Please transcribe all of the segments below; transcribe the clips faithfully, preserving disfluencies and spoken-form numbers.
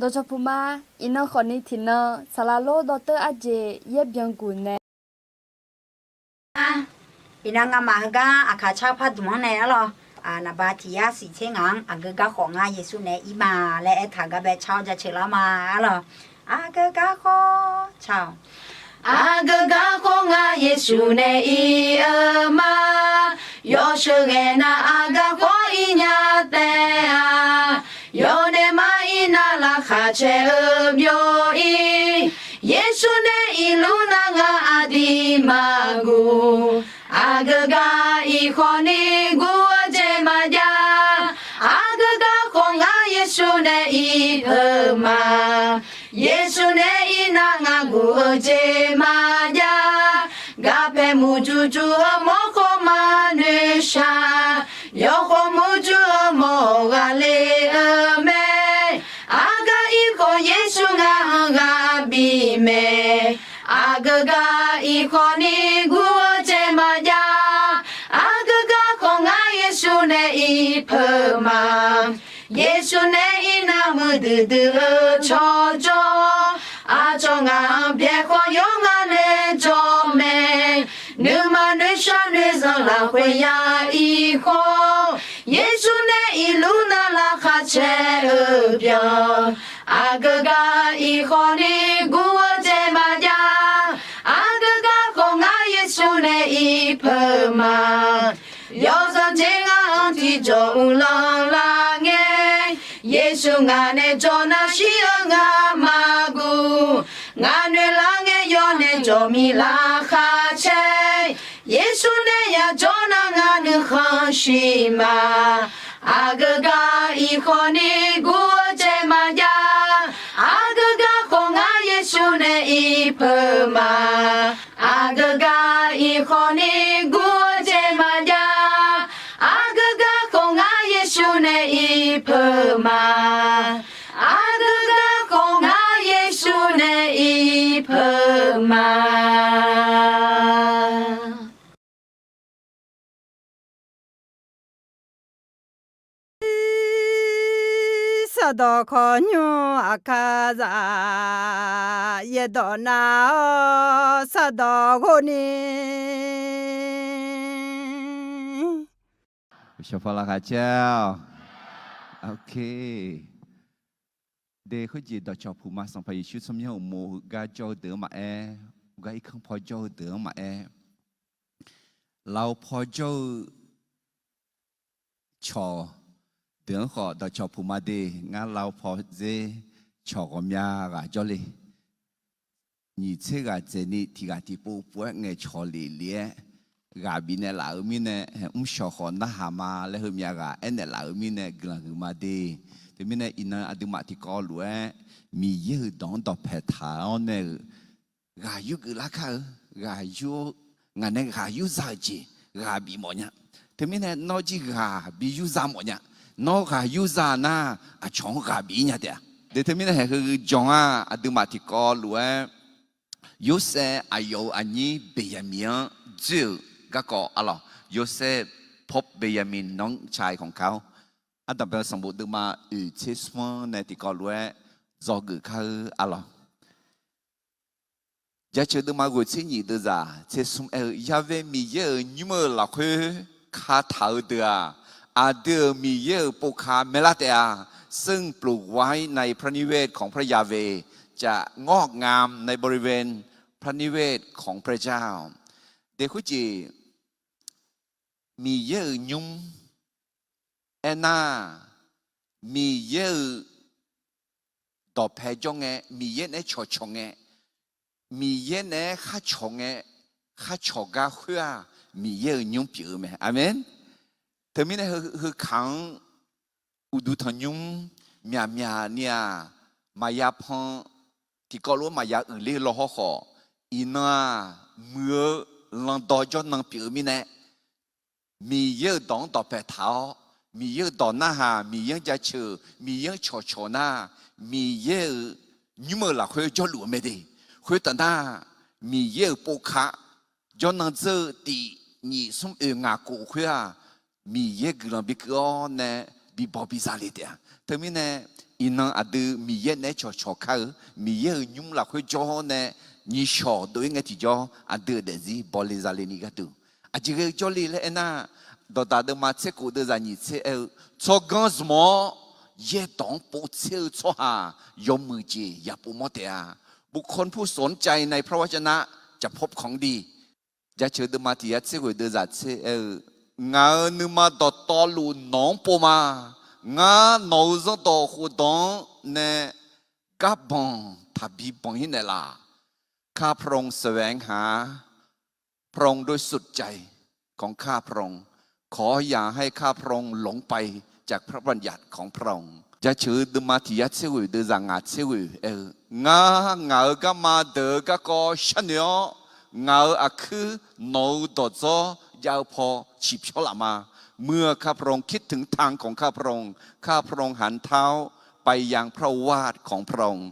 Dawqcawq puq ma. Iqnan khawfni tiqnan saqlaq lor dawrteur arjeq yaer byan guq nae. Iqnan ngamaf heugar aqkaq car par dmq-anr nae arlawq, naqba tiq yar siq tser ngaq-anr aqgeu garkhawf ngar Yeqsur nae ir ma laer aertaq gar bae car-awr jaceuq lar ma arlawq. Aqgeu garkhawf car-awq. Aqgeu garkhawf ngar Yeqsur nae ir-eu ma. Yawsheuq ghae nar aqgeu garkhawf ir nya taef-a. Yawdaef mar ir nar laqkhaq caer-eu byov-ir. Yeqsur nae irluf nar ngar aqdir maqguv. Aqgeu gar ir khawfni guv-eu jeq maqjav. Aqgeu garkhawf ngar Yeqsur nae ir peuq ma. Yeqsur nae ir nar ngar guv-eu jeq maqjav. Garpae murjur jur-eu mawrkhawf maqnoeq shaq. Yawkhawf murjur-eu mawr ghaqle-eu mae. Aqgeu gar ir khawf Yeqsur ngar-anr ghaq bif mae. Aqgeu gar ir khawfni guv-eu jeq maqjav. Aqgeu garkhawf ngar Yeqsur nae ir peuq ma. Yeqsur nae ir nar muiqdui dui-eu tsawrjawr. Aqcawq ngaq-anr byaer khawf yawr ngar nae jawr mae. Nuima noeqshaq noeqzanq lafkhoer ya ir khawf, Yeqsur nae irluf nar laqkhaq caer-eu byan. Aqgeu gar ir khawfni guv-eu jeq maqjav. Aqgeu garkhawf ngar Yeqsur nae ir peuq ma. Yawzanr jeq ngar-anr tiqjawq uvlanr lar ngae, Yeqsur ngaq nae jawr nar shir-eu ngar maqguv. Ngaq noeq lar ngae yawr nae jawq mir laqkhaq caer. Yeqsur nae yajawr nar ngar nuikhanr shir ma. Aqgeu gar ir khawfni guv-eu jeq maqjav. Aqgeu garkhawf ngar Yeqsur nae ir peuq ma. Aqgeu gar ir khawfni guv-eu jeq maqjav. Aqgeu garkhawf ngar Yeqsur nae ir peuq ma. Aqgeu garkhawf ngar Yeqsur nae ir peuq ma. Sardawq khawqnymr aqkar zaq, yaerdawq nar-awr sardawq ghov ni. Shawqpaq laqkhaq caer-awq. De khoerjeq dawqcawq puq ma. Sanqpaq Yeqsur tsawrmyanr uqmov heugar jawr-eu deuq-anr maqaer, heugar irkanr paw jawr-eu deuq-anr maqaer, lau paw jawr-eu cawq deuq-anr khawf dawqcawq puq ma de. Ngar lau paw dzer cawq ghawqmya ghaq jawr le. Nyiq tser ghaq dzaeqni tiq ghaq tiqpov pov-aer ngaeqcawq lef lef-aer ghaq bifnaeq laf-euq mirnae, mrshawq khawf narhaq ma laer heumyav ghaq aernaeq laf-euq mirnae guiqlanq huiqma de. Teumirnae iqnan aqduimaf tiqkawv lof-aer Miqyaer-euq dawq-anr dawqpae taq-awr nae-euq ghaq yurgeuf lar kar-eu, ghaq yur, ngaq nae ghaq yurza-euq jeq ghaq bif mawf nya. Teumirnae nawr jir ghaq bi yurza mawf nya. Nawr ghaq yurza nar, aqcawq-anr ghaq bif-ir nya taef-a. De teumirnae haeq heu jan-aq, aqduimaf tiqkawv lof-aer Yorsaev aqyawf-euq aqnyir Beqyaqmiq-anr dzoer-euq garkawv arlawq. Yorsaev, Pope Benjamin Nunn Chai Kongkau, ardanqbae sanqbof deuvma oeq tser smr-anr nae tiqkawv lof-aer dzawgeuf kar-eu arlawq. Jaceuq deuvma ghoeq tser nyiq deuvzaq tser smr aer-eu, Ya've Miqyaer-euq nymr-eu lafkhoer kataq-eu deuq-aq, aqdui-euq Miqyaer-euq povka maerlar taef-a. ซึ่งปลูกไว้ในพระนิเวศของพระยาเวห์ จะงอกงามในบริเวณพระนิเวศของพระเจ้า De khoerjeq Miqyaer-euq nymr aernar, Miqyaer-euq dawqpae jawr ngae, Miqyaer naeq-aer cawqcawq ngae, Miqyaer naeq-aer kharcawq ngae, kharcawq gar khoer-aq, Miqyaer-euq nymr pyeuf-eu mae. Aqmeq. Teumirnae heu, heu kaq-anr uqduq tanqnymr myaqmyaq ni-aq, maqya pan, tiqkawv lof-aer maqya uiqler law hawrkhawf, iqnan-aq, muiq-eu landawr jawrnan pyeuf-eu mirnae, Miqyaer-euq dawq-anr dawqpae taq-awr, Miqyaer-euq dawq narhaq, Miqyaer-anr jaceuq, Miqyaer-anr cawqcawq nar, Miqyaer-euq nymr-eu lafkhoer jawrluf-eu mae de. Khoertav nar, Miqyaer-euq povka jawrnan dzeur-eu tiq, nyiq, smr, oeq, ngaq, kof khoer-aq, Miqyaer guiqlanq bikeuv-awr nae bibaw biza le taef-a. Teumirnae Iqnan aqdui Miqyaer naeq-aer cawqcawq kar-eu, Miqyaer-euq nymr lafkhoer jawr-awr nae nyiqshawq dov-ir ngae tiqjawr, aqdui-euq daefzir bawle zale ni gharduq aqjeq ghae-eu jawrle laer aernar, Dawqdaq deuvma tser khof deuvzaq nyiq tser aer-eu, tsawrganr zmq-awr yaerdawq-anr povtser-eu tsawrhaq yawmuiq jeq yaqpov mawr taef-a. บุคคลผู้สนใจในพระวจนะ จะพบของดี. Jaceuq deuvma tiq yar tser ghoeq deuvzaq tser aer-eu, ngaq-euq nuima dawqtawvluf nawq-anr pov ma. Ngar nawq-euq zanrdawq khofdawq-anr nae garbanq taqbi banq-ir naeqlaf. ข้าพระองค์แสวงหาพระองค์ด้วยสุดใจของข้าพระองค์ ขออย่าให้ข้าพระองค์หลงไปจากพระบัญญัติของพระองค์ Jaceuq-eu deuvma tiq yar tser ghoeq deuvzaq ngaq tser ghoeq aer-eu, ngar ngaq-euq garma deuq-eu garkawv sharnoeq-awr, ngaq-euq aqkuir nawq-euq dawqdzawr jav-eu paw ciqpyawr laf ma. เมื่อข้าพระองค์คิดถึงทางของข้าพระองค์ ข้าพระองค์หันเท้าไปยังพระโอวาทของพระองค์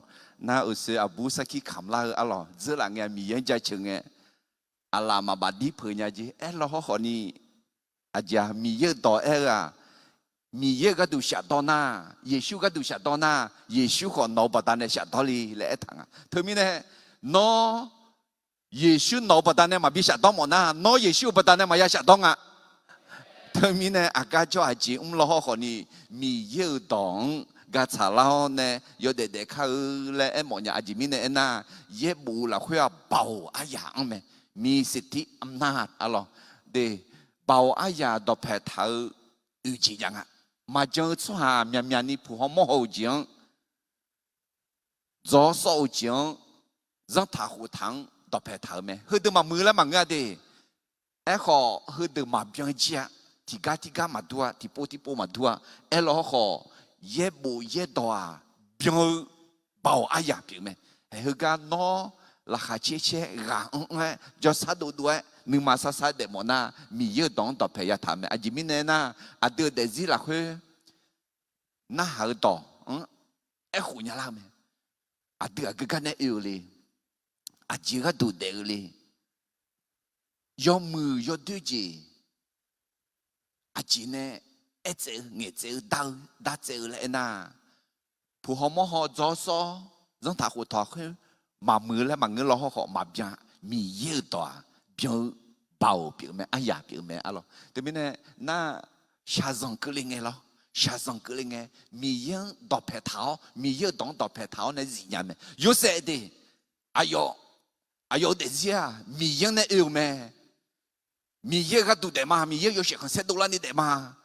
Nar-euq oeq aqbur sarkir kamq lar-eu arlawq dzeurlaf ngae Miqyaer-anr jaceuq ngae, aqlaf maqbaf dir peuq nya jeq aerlawq hawrkhawf ni, aqjeq-aq Miqyaer-euq dawq aer-eu-aq, Miqyaer-euq gharduq shafdawr nar, Yeqsur gharduq shafdawr nar, Yeqsur khawf nawq-eu baqdanae shafdawr le laer aertaq nga. Teumirnae, nawr Yeqsur nawq-eu baqdanae maqbi shafdawr mawf nar, nawr Yeqsur-euq baqdanae maqya shafdawr nga. Teumirnae aqgar jawr aqjeq mr lawr hawrkhawf ni, Miqyaer-euq dawq-anr gatsaq lar-awr nae yawdaef daef kar-eu laer aermawf nya. Aqjeq mirnae aernar, yaerbof lafkhoer-aq baoq aryaq anr mae. มีสิทธิอำนาจ arlawq de, baoq aryaq dawqpaeq taq-eu oeq jeq jav nga. Maqjan-eu tsawrhaq myaqmyaq ni puq haw mawr haw-euq jeq-anr, dzaw sawr-eu jeq-anr, zanrtaq khoftaq-anr dawqpaeq taq-euq mae. Heudeuq maqmuiq laer maqngeur-a de. Aerkhawf heudeuq maqbyan jir-a. Tiqgar tirgar maqdur-a, tiqpov tiqpov maqdur-a. Aerlawr hawrkhawf, yaerbof yaerdawq-aq byan-eu baoq aryaq pyeuf mae. Heugar nawr laqkhaq caer caer ghaq anr anr-aer jawrsar dovdov-aer nuima sarsar daefmawf nar, Miqyaer-euq dawq-anr dawqpaeq yataq mae. Aqjeq mirnae aernar, aqdui-euq daefzir lafkhoer narhaq-eu dawq-anr aerkhof nya lar-eu mae. Aqdui aqgeu gar nae oe-eu le? Aqjeq gharduq daef-eu le? Yawmuiq yawdoer jeq aqjeq nae aertsaev-eu ngaeqtsaev-eu dar-eu dartsaev-eu laer aernar, puq haw mawr haw dzaw sawr-awr zanrtaq khoftaq khoer maqmuiq laer maqngeur lawr hawrkhawf maqbyan. Miqyaer-euq dawq-aq byan-eu baoq pyeuf mae, aryaq pyeuf mae arlawq. Teumirnae nar, shaqzanq keuvle ngae lawr, shaqzanq keuvle ngae, Miqyaer-anr dawqpaeq taq-awr, Miqyaer-euq dawq-anr dawqpaeq taq-awr nae zifnya mae. Yorsaev de, aqyawf, aqyawf-euq daefzir-aq Miqyaer-anr nae oe-euq mae. Miqyaer-euq gharduq daef ma, Miqyaer-anr yawshaef khanqsaer dovlar ni daef ma.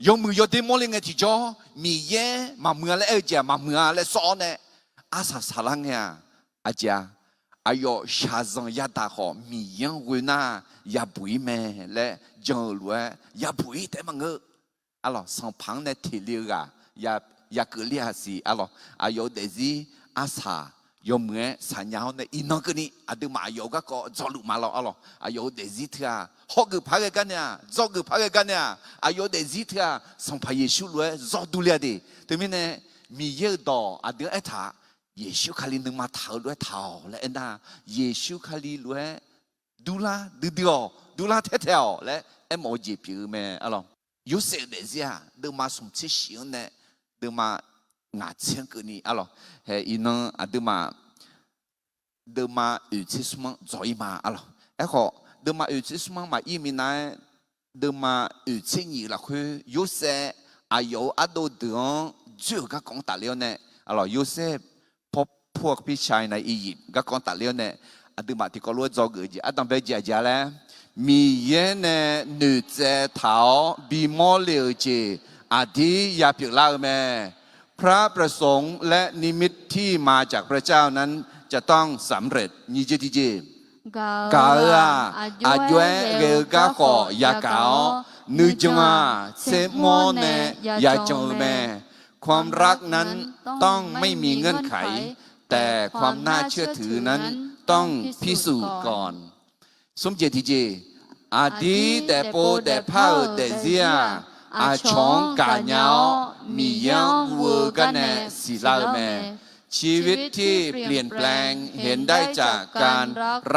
Yawmuiq yawdoer mawrle ngae tiqjawr, Miqyaer maqmuiq-a laer aer-eu jeq-aq maqmuiq-a laer sawr-awr nae arsaq saqlar ngae-aq, aqjeq-a, aqyawf shaqzanq yadaq khawf Miqyaer-anr ghoe nar yabuq-ir mae laer jan-eu lof-aer yabuq-ir taef-aer maqngeur. Arlawq, sanqpaq-anr nae teq le-eu ghaq ya, ya keuv ler-a siq arlawq. Aqyawf-euq daefzir arsaq yawmuiq-aer saqnya-awr nae iqnan keuvni aqduimaf aqyawf-euq garkawv dzawluf ma lawr arlawq. Aqyawf-euq daefzir teu-aq hawgeuf par ghae gar nae-aq, dzawgeuf par ghae gar nae-aq, aqyawf-euq daefzir teu-aq Sanqpaq Yeqsur lof-aer zawr durler-a de. Teumirnae Miqyaer-euq dawq aqdui-anr aertaq, Yeqsur Kali nuima taq-eu lof-aer taq-awq laer aernar, Yeqsur Kali lof-aer durlar duidui-awq, durlar taer tae-awq laer aermawf-eu jeq pyeuf-eu mae arlawq. Yorsaev-euq daefzir-aq deuvma smq tser shif-anr nae deuvma ngaq tser-anr keuvni arlawq. Hae iqnan aqduimaf deuvma oeq tser smr-anr dzawq-ir ma arlawq. Aerkhawf deuvma oeq tser smr-anr maqir minav-aer, deuvma oeq tser nyiq-eu lafkhoer Yorsaev aqyawf-euq ardov deuq-anr dzoer-euq garkawv-anr tafler-awr nae, arlawq, Yorsaev pawr pur-eu pirshai nae Iqyif garkawv-anr tafler-awr nae, aqduimaf tiqkawv lof-aer dzawgeuf jeq ardanq bae jeq aqjeq-a laer, Miqyaer nae noeqtsaev taq-awr bimawr le-euq jeq aqdir ya pyeuflar-eu mae. พระประสงค์และนิมิตที่มาจากพระเจ้านั้นจะต้องสำเร็จ nyiq jeq tiqjeq. Gaq-euq-aq, aqjox-aer ghae-eu garkhawf yagaq-awr, nuijan-aq, tsermawr nae yajan-eu mae. ความรักนั้นต้องไม่มีเงื่อนไข แต่ความน่าเชื่อถือนั้นต้องพิสูจน์ก่อน Smr jeq tiqjeq. Aqdir daefpov daefpar-euq daefzir-aq, aqcawq-anr gaqnya-awr Miqyaer-anr guv-eu garnae siqlar-eu mae. ชีวิตที่เปลี่ยนแปลงเห็นได้จากการ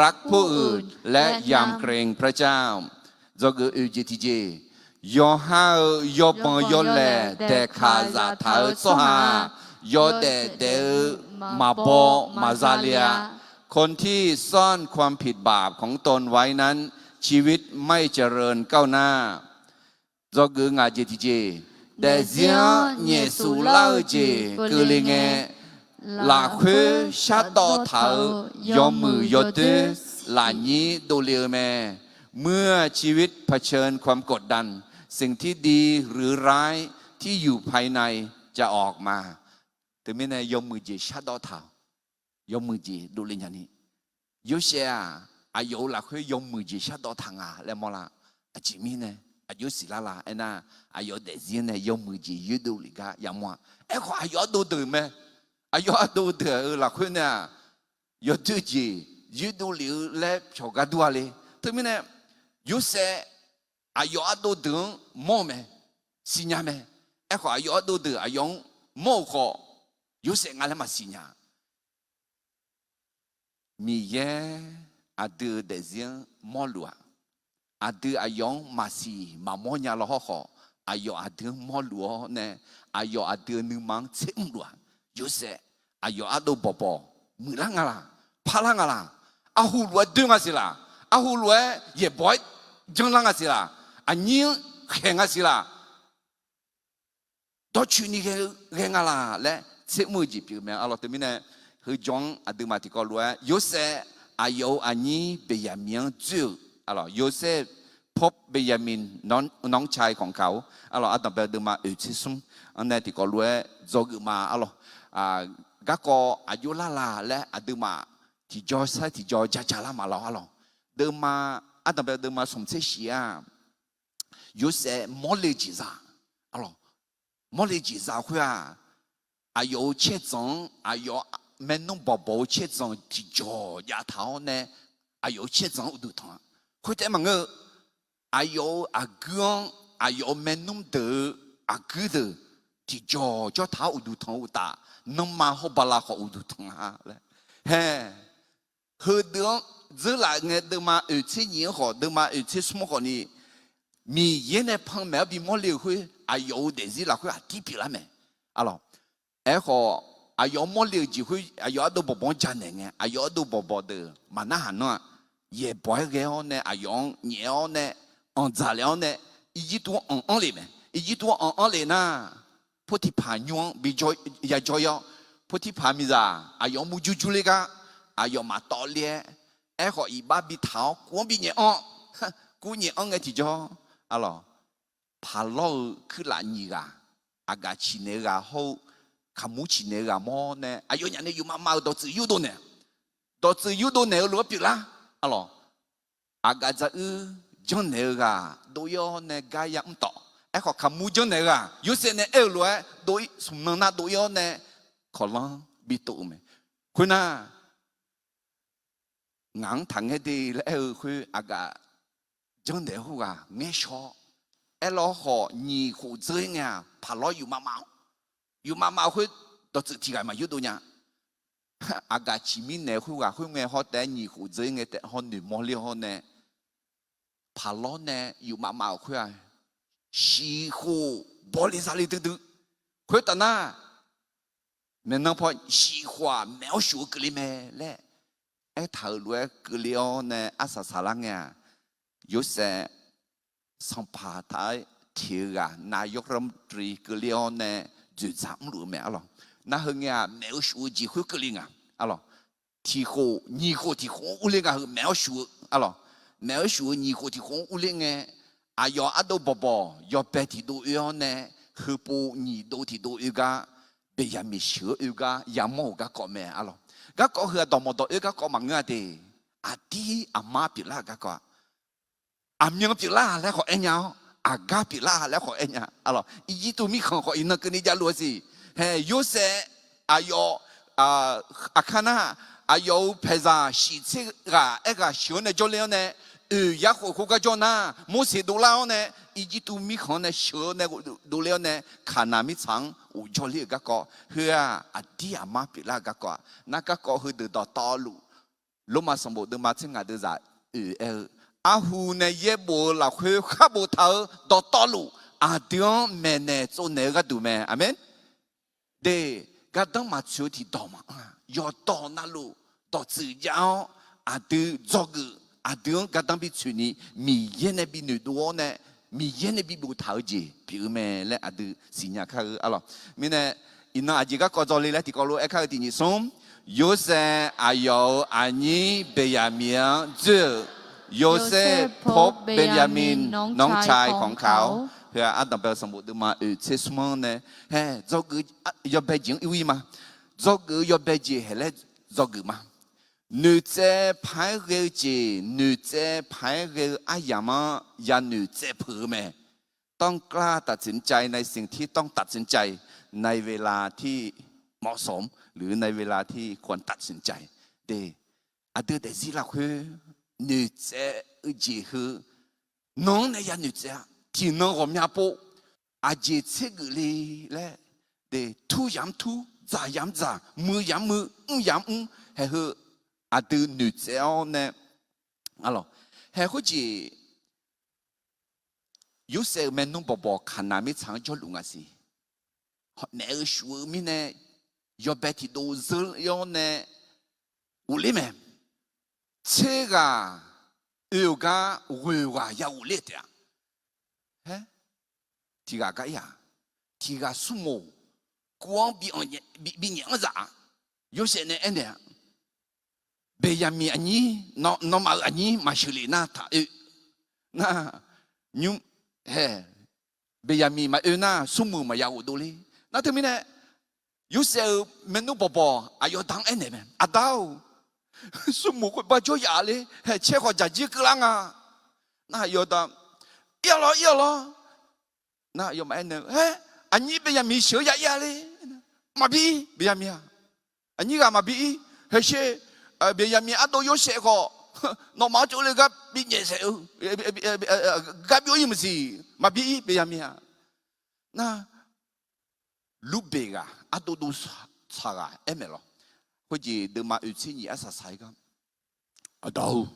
รักผู้อื่นและยำเกรงพระเจ้า Dzawgeuf oeq jeq tiqjeq. Yawqha-euq yawbanq yawlaeq daeqkaq zaftaq-eu tsawrhaq-aq, Yawdaef daef-eu maqbaw maqza le-a. คนที่ซ่อนความผิดบาปของตนไว้นั้น ชีวิตไม่เจริญก้าวหน้า Dzawgeuf ngaq jeq tiqjeq, daefzir-anr nyaefsuf lar-eu jeq keuvle ngae, lafkhoer shardawv taq-euq yawmuiq yawdoer lafnyir dovle-eu mae. เมื่อชีวิตเผชิญความกดดัน สิ่งที่ดีหรือร้ายที่อยู่ภายในจะออกมา Teumirnae yawmuiq jeq shardawv taq-awq. Yawmuiq jeq dovle nyani. Yorsaev-aq, aqyawf-euq lafkhoer yawmuiq jeq shardawv taq nga laer mawrlar. Aqjeq mirnae, aqjox siqlar la aernar, aqyawf daefzir nae yawmuiq jeq yoerdov lef gar yamawr-a. Aerkhawf aqyawf ardov deuq mae. Aqyawf ardov deuq-euq lafkhoer nae-aq, yawdoer jeq yoerdov lef-eu laer pyawq gar dur-a le. Teumirnae, Yorsaev aqyawf ardov deuq-anr mawr-eu mae, siqnya mae. Aerkhawf aqyawf ardov deuq aqyawf-anr mawr-euq khawf, Yorsaev nga laer maqsiq nya. Miqyaer aqdui-euq daefzir-anr mawrluf-aq, aqdui aqyawf-anr maqsiq maqmawr nya law hawrkhawf, aqyawf aqdui-anr mawrluf-awr nae, aqyawf aqdui-euq nuima-anr tsermr luf-aq, Yorsaev aqyawf ardov bawqbawq muiqlar nga laq, parlar nga laq, arhu lof-aer doer nga siq laq, arhu lof-aer yaeqbawq-aer janrlar nga siq laq, aqnyir-anr khaeq nga siq laq, dawrcoeni ghae-eu ghae nga laq laer tsermr-eu jeq pyeuf mae. Arlawr teumirnae, heujawr-anr aqduimaf tiqkawv lof-aer Yorsaev aqyawf-euq aqnyir Beqyaqmiq-anr dzoer-euq, Yorsaev พบเบนยามิน น้องชายของเขา Arlawr ardanqbae deuvma oeq tser smr-anr nae tiqkawv lof-aer dzawgeuf ma. Arlawr garkawv aqjox lar la laer aqduimaf tiqjawr sair tiqjawr jaja lar ma lawr. Arlawr deuvma, ardanqbae deuvma smq tser shif-aq, Yorsaev mawrle jeq za, Arlawr mawrle jeq za khoer-aq, aqyawf-euq caerdzanq-anr, aqyawf maernmr bawqbawq-eu caerdzanq tiqjawq jav taq-awr nae, aqyawf-euq caerdzanq-anr uqduq tanq-a. Khoertaef maqngeur-eu, aqyawf-euq aqguir-anr, aqyawf-euq maernmr deuq-eu aqguir deuq tiqjawq jawr taq-awr uqduq tanq-eu uqtaf, nanrma hawr bala khawf uqduq tanq-a laer. Hae, heudeuq-anr dzeurlaf ngae deuvma oeq tser nyiq-anr khawf, deuvma oeq tser smr-anr khawfni, Miqyaer nae panmaeq-awr bimawr le-euq khoer aqyawf-euq daefzir lafkhoer aqdir pyeuflar mae. Arlawr, aerkhawf, aqyawf-anr mawrle-euq jeq khoer aqyawf ardov bawqbawq-anr janaeq ngae, aqyawf ardov bawqbawq deuq maqnarhaq nanr-aq, yaeqbawq-aer ghae-awr nae aqyawf-anr nyaef-awr nae anqdzaq lef-awr nae, Irjirtuv-anr anq-anr lef mae. Irjirtuv-anr anq-anr lef nar, Potiqpaq nymr-anr bi yajawr-ir-awr, Potiqpaq miqzaq aqyawf-anr murjur jur ler gar, aqyawf maqtawv ler-aer, aerkhawf iqbax bitaq-awr kuv-anr binyaef anr, kuv nyaef anr ngae tiqjawr, Arlawr, Paqlawr-euq kuirlaf nyiq ghaq, aqgaf ciqnaeq-eu ghaq hawr-eu kaqmur ciqnaeq-eu ghaq mawr nae aqyawfnyaf nae yufmav mav-euq dawqtsuif yurdov naeq, dawqtsuif yurdov naeq-eu lof-aer pyeuflar. Arlawr, aqgaf dzaruir janrnaeq-eu ghaq dov-ir-awr nae gar ya mr tawf. Aerkhawf kaqmur janrnaeq-eu ghaq Yorsaev nae aer-euq lof-aer dov-ir smq nan nar dov-ir-awr nae kawqlanr bitov-eu mae. Khoernar, ngaq-anr taqngaer de laer aer-eu khoer aqgaf janrnaeq-eu khoerghaq ngaer shaw-awr, aerlawr khawf nyiq khof dzeur-ir ngae-aq, Paqlawr yufmav mav-awr, yufmav mav-eu khoer dawqtsuif tiq ghaq maqyurdov nya. Aqgaf ciqmir naeq-eu khoerghaq khoerngae hawr taef-aer nyiq khof dzeur-ir ngae taef hawr noeqmawr ler-awr nae, Paqlawr nae yufmav mav-euq khoer-aq, shiq khof bawle zale duidui. Khoertav nar, maeqnan paw shiq khof-aq maeq-awr shuf-eu keuvle mae laer aertaq-euq lof-aer keuvle-awr nae arsaq saqlar ngae-aq, Yorsaev sanqpaq taq-aer teq-eu ghaq นายกรัฐมนตรี keuvle-awr nae dzoeqdzaq mrluf-eu mae. Arlawr, nar heu ngae-aq maeq-eu shuf-eu jeq khoer keuvle nga. Arlawr, tiq khof nyiq khof tiq khof-anr urler nga heu maeq-awr shuf-eu. Arlawr, maeq-awr shuf-eu nyiq khof tiq khof-anr urler ngae, aqyawf ardov bawqbawq yawbae tiqdov oe-awr nae, heupov nyiq dov tiqdov oe gar, Beqyaqmiq sheuq-eu oe gar yamawr-euq garkawv mae. Arlawr, garkawv heu-aq dawqmawq dawq oe garkawv maqngeur-a de. Aqdir aqmar pyeuflar-euq garkawv-aq, aqmyan pyeuflar laer khawf aer nya-awr, aqgar pyeuflar laer khawf aer nya. Arlawr, Irjirtuv mirkhanq khawf iqnan keuvni javluf-eu siq. Hae, Yorsaev, aqyawf, aqkar nar, aqyawf-euq paeqzaq shiq tser ghaq aerghaq sheuq-awr nae jawrler-awr nae, oeq yarkhof khoergar jawr nar, Morseq dovlar-awr nae, Irjirtuv mirkhanq-anr nae sheuq-awr nae dovler-awr nae, Kaqnaq mirtsaq-anr ghofjawr ler-euq garkawv heu-aq, aqdir aqmar pyeuflar-euq garkawv-aq, nar garkawv heudeuq dawqtawvluf, Lormav sanqbof deuvma tser ngaq deuvzaq oeq aer-eu, arhu nae yaerbof-eu lafkhoer khar boftaq-eu dawqtawvluf, aqdui-anr maeqnaeq tsovnaeq-eu gharduq mae. Aqmeq. De, gardanr maqtsoeq-eu tiqdawq maqanr-a. Yawqdawq navluf dawqtsuif jav-awr, aqdui dzawgeuf, aqdui-anr gardanr bitsoeqni, Miqyaer nae bi noeqdov-awr nae, Miqyaer nae bi boftaq-eu jeq pyeuf-eu mae laer aqdui siqnya kar-eu arlawq. Mirnae, iqnan aqjeq garkawv dzawle laer tiqkawv lof-aer aerkar-eu tiq nyiq smr, Yorsaev aqyawf-euq aqnyir Baeqyaqmiq-anr dzoer-euq, Yorsaev พบ Benjamin น้องชายของเขา Heu-aq, ardanqbae-eu sanqbof deuvma oeq tser smr-anr nae, hae, dzawgeuf yawbae jeq-anr ir-ir ma. Dzawgeuf-eu yawbae jeq haeq laer dzawgeuf ma. Noeqtsaev paq-aer ghae-eu jeq, noeqtsaev paq-aer ghae-eu aryamq-anr yanoeq tsaev peuq-eu mae. ต้องกล้าตัดสินใจในสิ่งที่ต้องตัดสินใจในเวลาที่เหมาะสม หรือในเวลาที่ควรตัดสินใจ de. Aqdui daefzir lafkhoer noeqtsaev-eu jeq heu, nan-anr nae yanoeq tsaev-a. Tiqnan ghawqmya pov aqjeq tsergeuf le laer, de, tur yamq mr tur, dzaq yamq mr dzaq, muiq yamq mr muiq, mr yamq mr mr, haeq heu aqdui noeqtsaev-awr nae, arlawq, haeq khoerjeq Yorsaev-euq maernmr bawqbawq Kaqnaq mirtsaq-anr jawrluf nga siq. Hawq naeq-eu shuf-eu mirnae, yawbae tiqdov zeur-awr nae ghofler mae. Tser ghaq oe-euq gar ghoeq ghaq ya ghofler taef-a. Haer, tiq ghaq gar ir-aq, tiq ghaq smrmoq kuv-anr bi nyaef-anr zaf-a. Yorsaev nae aernaeq-a, Baeqyaqmiq aqnyir, nawmaf-euq aqnyir maqsheuq lef nar taq oe. Nar, nymr, hae, Baeqyaqmiq maqoe nar smrmuiq maqya ghofdov le. Nar teumirnae, Yorsaev-euq maernmr bawqbawq aqyawf da-anr aernaeq mae, Aqda-or, smrmuiq khoerbar jawr yaf le. Haeq caer khawf dzaqjir keuvlar nga. Nar aqyawf da, Ir-awq lawr, ir-awq lawr. Nar aqyawfmaf aernaeq-eu, Haer, aqnyir Baeqyaqmiq sheuq-eu ya ir-a le. Maqbi ir, Baeqyaqmiq-aq. Aqnyir ghaq maqbi ir. Haeq sher, Baeqyaqmiq ardov Yorsaev khawf, nawmaf-anr tsovle gar bi nyaef saef-eu, gar byov ir maqsiq, maqbi ir Baeqyaqmiq-aq. Nar, Lurbeq ghaq ardov dov tsaq ghaq aer maeq lawq. Khoerjeq deuvma oeq tser nyiq arsaq saq-ir gar, Aqda-or,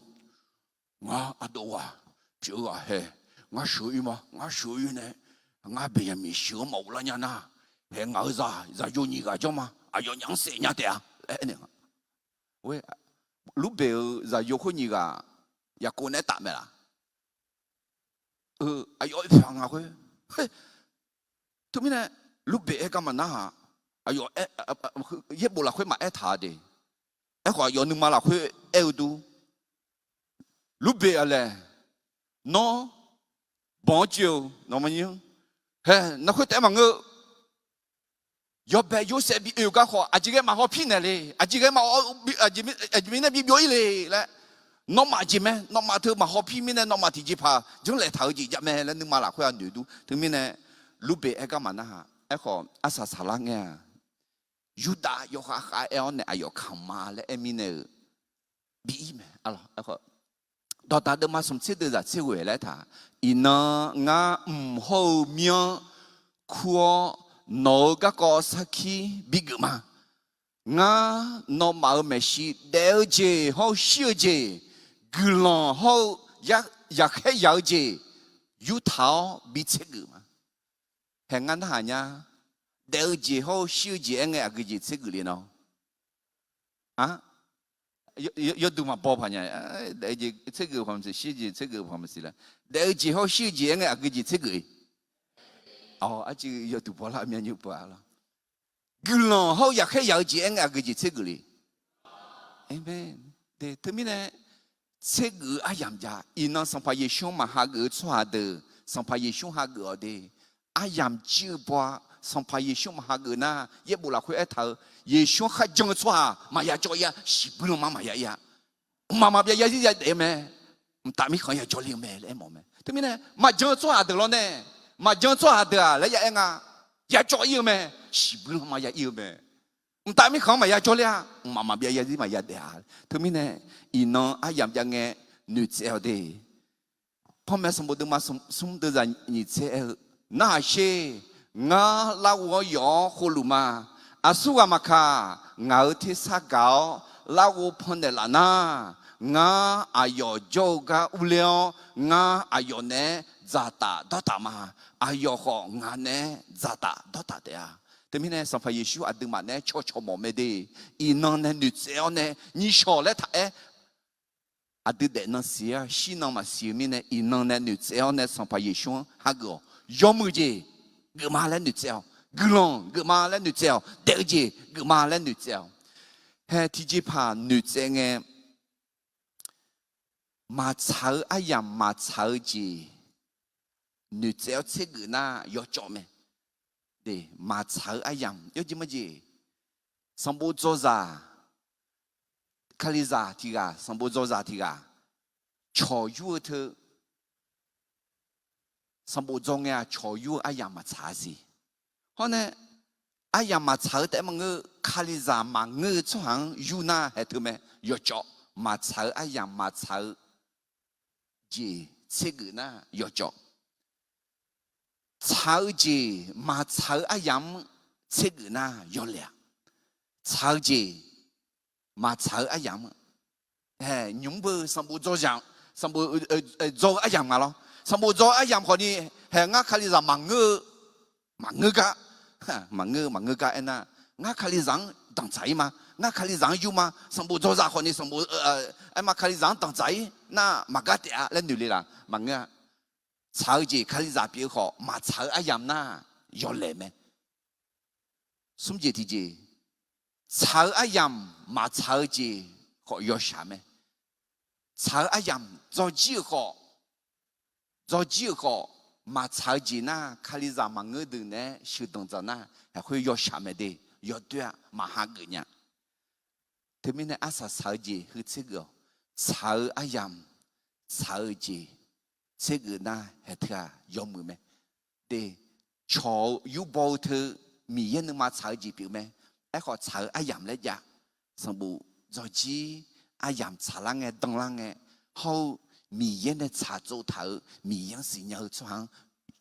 ngar ardov ghaq pyeuf-eu ghaq hae, ngar sheuq-ir ma, ngar sheuq-ir nae, ngar Baeqyaqmiq sheuq-anr maqghoflar nya nar, haeq ngaq-euq zaq zaqyo nyiq ghaq jawr ma, aqyawfnyaf-anr saef nya taef-a laer aernaeq nga. Lurbeq-euq zaqyo khoer nyiq ghaq Yaqkov nae aertaf mae laf? Eu, aqyawf oe pyaq nga khoer. Teumirnae, Lurbeq aer gar maqnar-aq, aqyawf, yaerbof lafkhoer maqaer taq-a de. Aerkhawf aqyawf nuima lafkhoer aer-eu dur. Lurbeq-aq laeq, nawr banq-anr cuiv-eu, nawq maqnyir-anr, hae, narkhoer taef-aer maqngeur-eu, yawbae Yorsaev bi oe-eu gar khawf aqjeq ghae maqhaw pir naeq le, aqjeq ghae ma, aqjeq mirnae bi byov-ir le laer, nawmaf jeq mae, nawmaf teu maqhaw pir mirnae nawmaf tiqjeqpaq janrlaeq taq-eu jeq jav mae laer nuima lafkhoer-aq noeq dur. Teumirnae, Lurbeq aer gar maqnar-aq, aerkhawf arsaq saqlar ngae-aq, Yurdav yawkhav khav aer-awr nae aqyawf kamq ma laer aer mirnae-euq bi ir mae. Dawqdaq deuvma smq tser deuv zaq tser ghoeq laer taq, Iqnan ngar mq hawr-eu mir-anr kur-awr, nawq-euq garkawv sarkir bigeuf ma. Ngar nawmaf-euq maeqshi daef-eu jeq hawr-eu shir-eu jeq, guiqlanq hawr-eu yaqkhaer yaq-eu jeq yurtaq-awr bi tsergeuf ma. Hae ngar narhaq nya, daef-eu jeq hawr-eu shir-eu jeq aer ngae aqgeu jeq tsergeuf le nawr? Yawduq maqbaw paq nya, tsergeuf paq maqsiq, shir-eu jeq tsergeuf paq maqsiq laer. Daef-eu jeq hawr-eu shir-eu jeq aer ngae aqgeu jeq tsergeuf-e? Awq, arciv yawduq bawlar myanr nymr pov-a lawr. Guiqlanq hawr-eu yaqkhaer yaq-eu jeq aer ngae aqgeu jeq tsergeuf le? Aqmeq. Teumirnae, tsergeuf-eu aryamq jav. Iqnan Sanqpaq Yeqsur-anr maqhageuf-eu tsawrhaq deuq, Sanqpaq Yeqsur hageuf-awq de. Aryamq jir-eu baw-a. Sanqpaq Yeqsur maqhageuf nar, yaerbof lafkhoer aertaq-eu, Yeqsur-anr kharjan-eu tsawrhaq maqya cawv-ir-a, shiqbuir lanma maqya ir-a. Mqmaq maqbyav yarzir yadaef-eu mae. Mqtav mirkhanq-anr ya jawrle-eu mae laer aermawf-eu mae. Teumirnae, maqjan-eu tsawrhaq deuq lawr nae, maqjan-eu tsawrhaq deuq-aq laer ya aer nga, ya cawv-ir-eu mae. Shiqbuir lanma ya ir-eu mae. Mqtav mirkhanq-anr maqya jawrler-a. Mqmaq maqbyav yarzir maqya daef-a. Teumirnae, iqnan aryamq jav ngae noeqtsaev-awq de. Panmaeq sanqbof deuvma smr deuv zaq nyiq tser aer-eu, Narhaq sher. Ngar larghov-awr yawf-awr khovluf ma. Aqsurghaq maqkaq, ngaq-euq tersar gaq-awr larghov pannaeq laf nar, ngar aqyawf jawr-eu gar urler-awr, ngar aqyawf naeq-aer dzaqtaf dawrtaf ma. Aqyawf khawf ngaq naeq-aer dzaqtaf dawrtaf taef-a. Teumirnae Sanqpaq Yeqsur aqduimaf naeq-aer caw cawq mawf mae de. Iqnan nae noeqtsaev-awr nae nyiq shawq laer taq-aer, aqdui daefnan siq-a, shirnan maqsiq-eu mirnae iqnan nae noeqtsaev-awr nae Sanqpaq Yeqsur-anr hageuf-awq. Yawmuiq jeq geufma laer noeqtsaev-awq. Guiqlanq geufma laer noeqtsaev-awq. Daef-eu jeq geufma laer noeqtsaev-awq. Hae tiqjeqpaq noeqtsaev ngae, maqtsaq-eu aryamq maqtsaq-eu jeq noeqtsaev-awr tsergeuf nar yawcawv mae. Maqtsaq-eu aryamq yawjeq majeq, sanqbof dzawzaq, Kalizaq tiq ghaq, sanqbof dzawzaq tiq ghaq, cawq yur-eu teu, sanqbof dzaw ngae-aq cawq yur-eu aryamq maqtsaq-a siq. Hawr nae aryamq maqtsaq-eu taef-aer maqngeur, Kalizaq maqngeur-eu tsawrhaq-anr yur nar haeq teu mae. Yawcawv, maqtsaq-eu aryamq maqtsaq-eu jeq tsergeuf nar yawcawv. Tsaq-eu jeq maqtsaq-eu aryamq-anr tsergeuf nar yawlaeq-a. Tsaq-eu jeq maqtsaq-eu aryamq-anr, hae nymq-mr beu sanqbof dzaw, sanqbof dzaw-eu aryamq nga lawr. Sanqbof dzaw-eu aryamq khawfni, hae ngar Kalizaq maqngeur-eu, maqngeur gar, maqngeur maqngeur gar aernar, ngar Kalizaq-anr danqtsaq-ir ma, ngar Kalizaq-anr yur ma, sanqbof dzawzaq khawfni sanqbof, aer ma Kalizaq-anr danqtsaq-ir nar maqgar taef-a laer noeq le laf maqngeur-a. Tsaq-eu jeq Kalizaq pyeuf-eu khawf maqtsaq-eu aryamq nar yawlaeq mae. Smr jeq tiqjeq, tsaq-eu aryamq maqtsaq-eu jeq khawf yawshaq mae. Tsaq-eu aryamq dzawjir-euq khawf, dzawjir-euq khawf, maqtsaq-eu jeq nar Kalizaq maqngeur deuq naeq-aer sheuqdanq dzaq nar, aqkhoer yawshaq mae de, yawdoer-a, maqha geuf nya. Teumirnae arsaq saq-eu jeq heu tsergeuf-awq. Tsaq-eu aryamq, tsaq-eu jeq tsergeuf nar haeq teu-aq yawmuiq mae. De, cawq-eu yurbaw-eu teu Miqyaer nuima tsaq-eu jeq pyeuf mae. Aerkhawf tsaq-eu aryamq laer jav, sanqbof dzawjir aryamq tsaqlar ngae danlar ngae, hawr-eu Miqyaer nae tsaqtsov taq-euq Miqyaer-anr siqnya-eu tsawrhaq-anr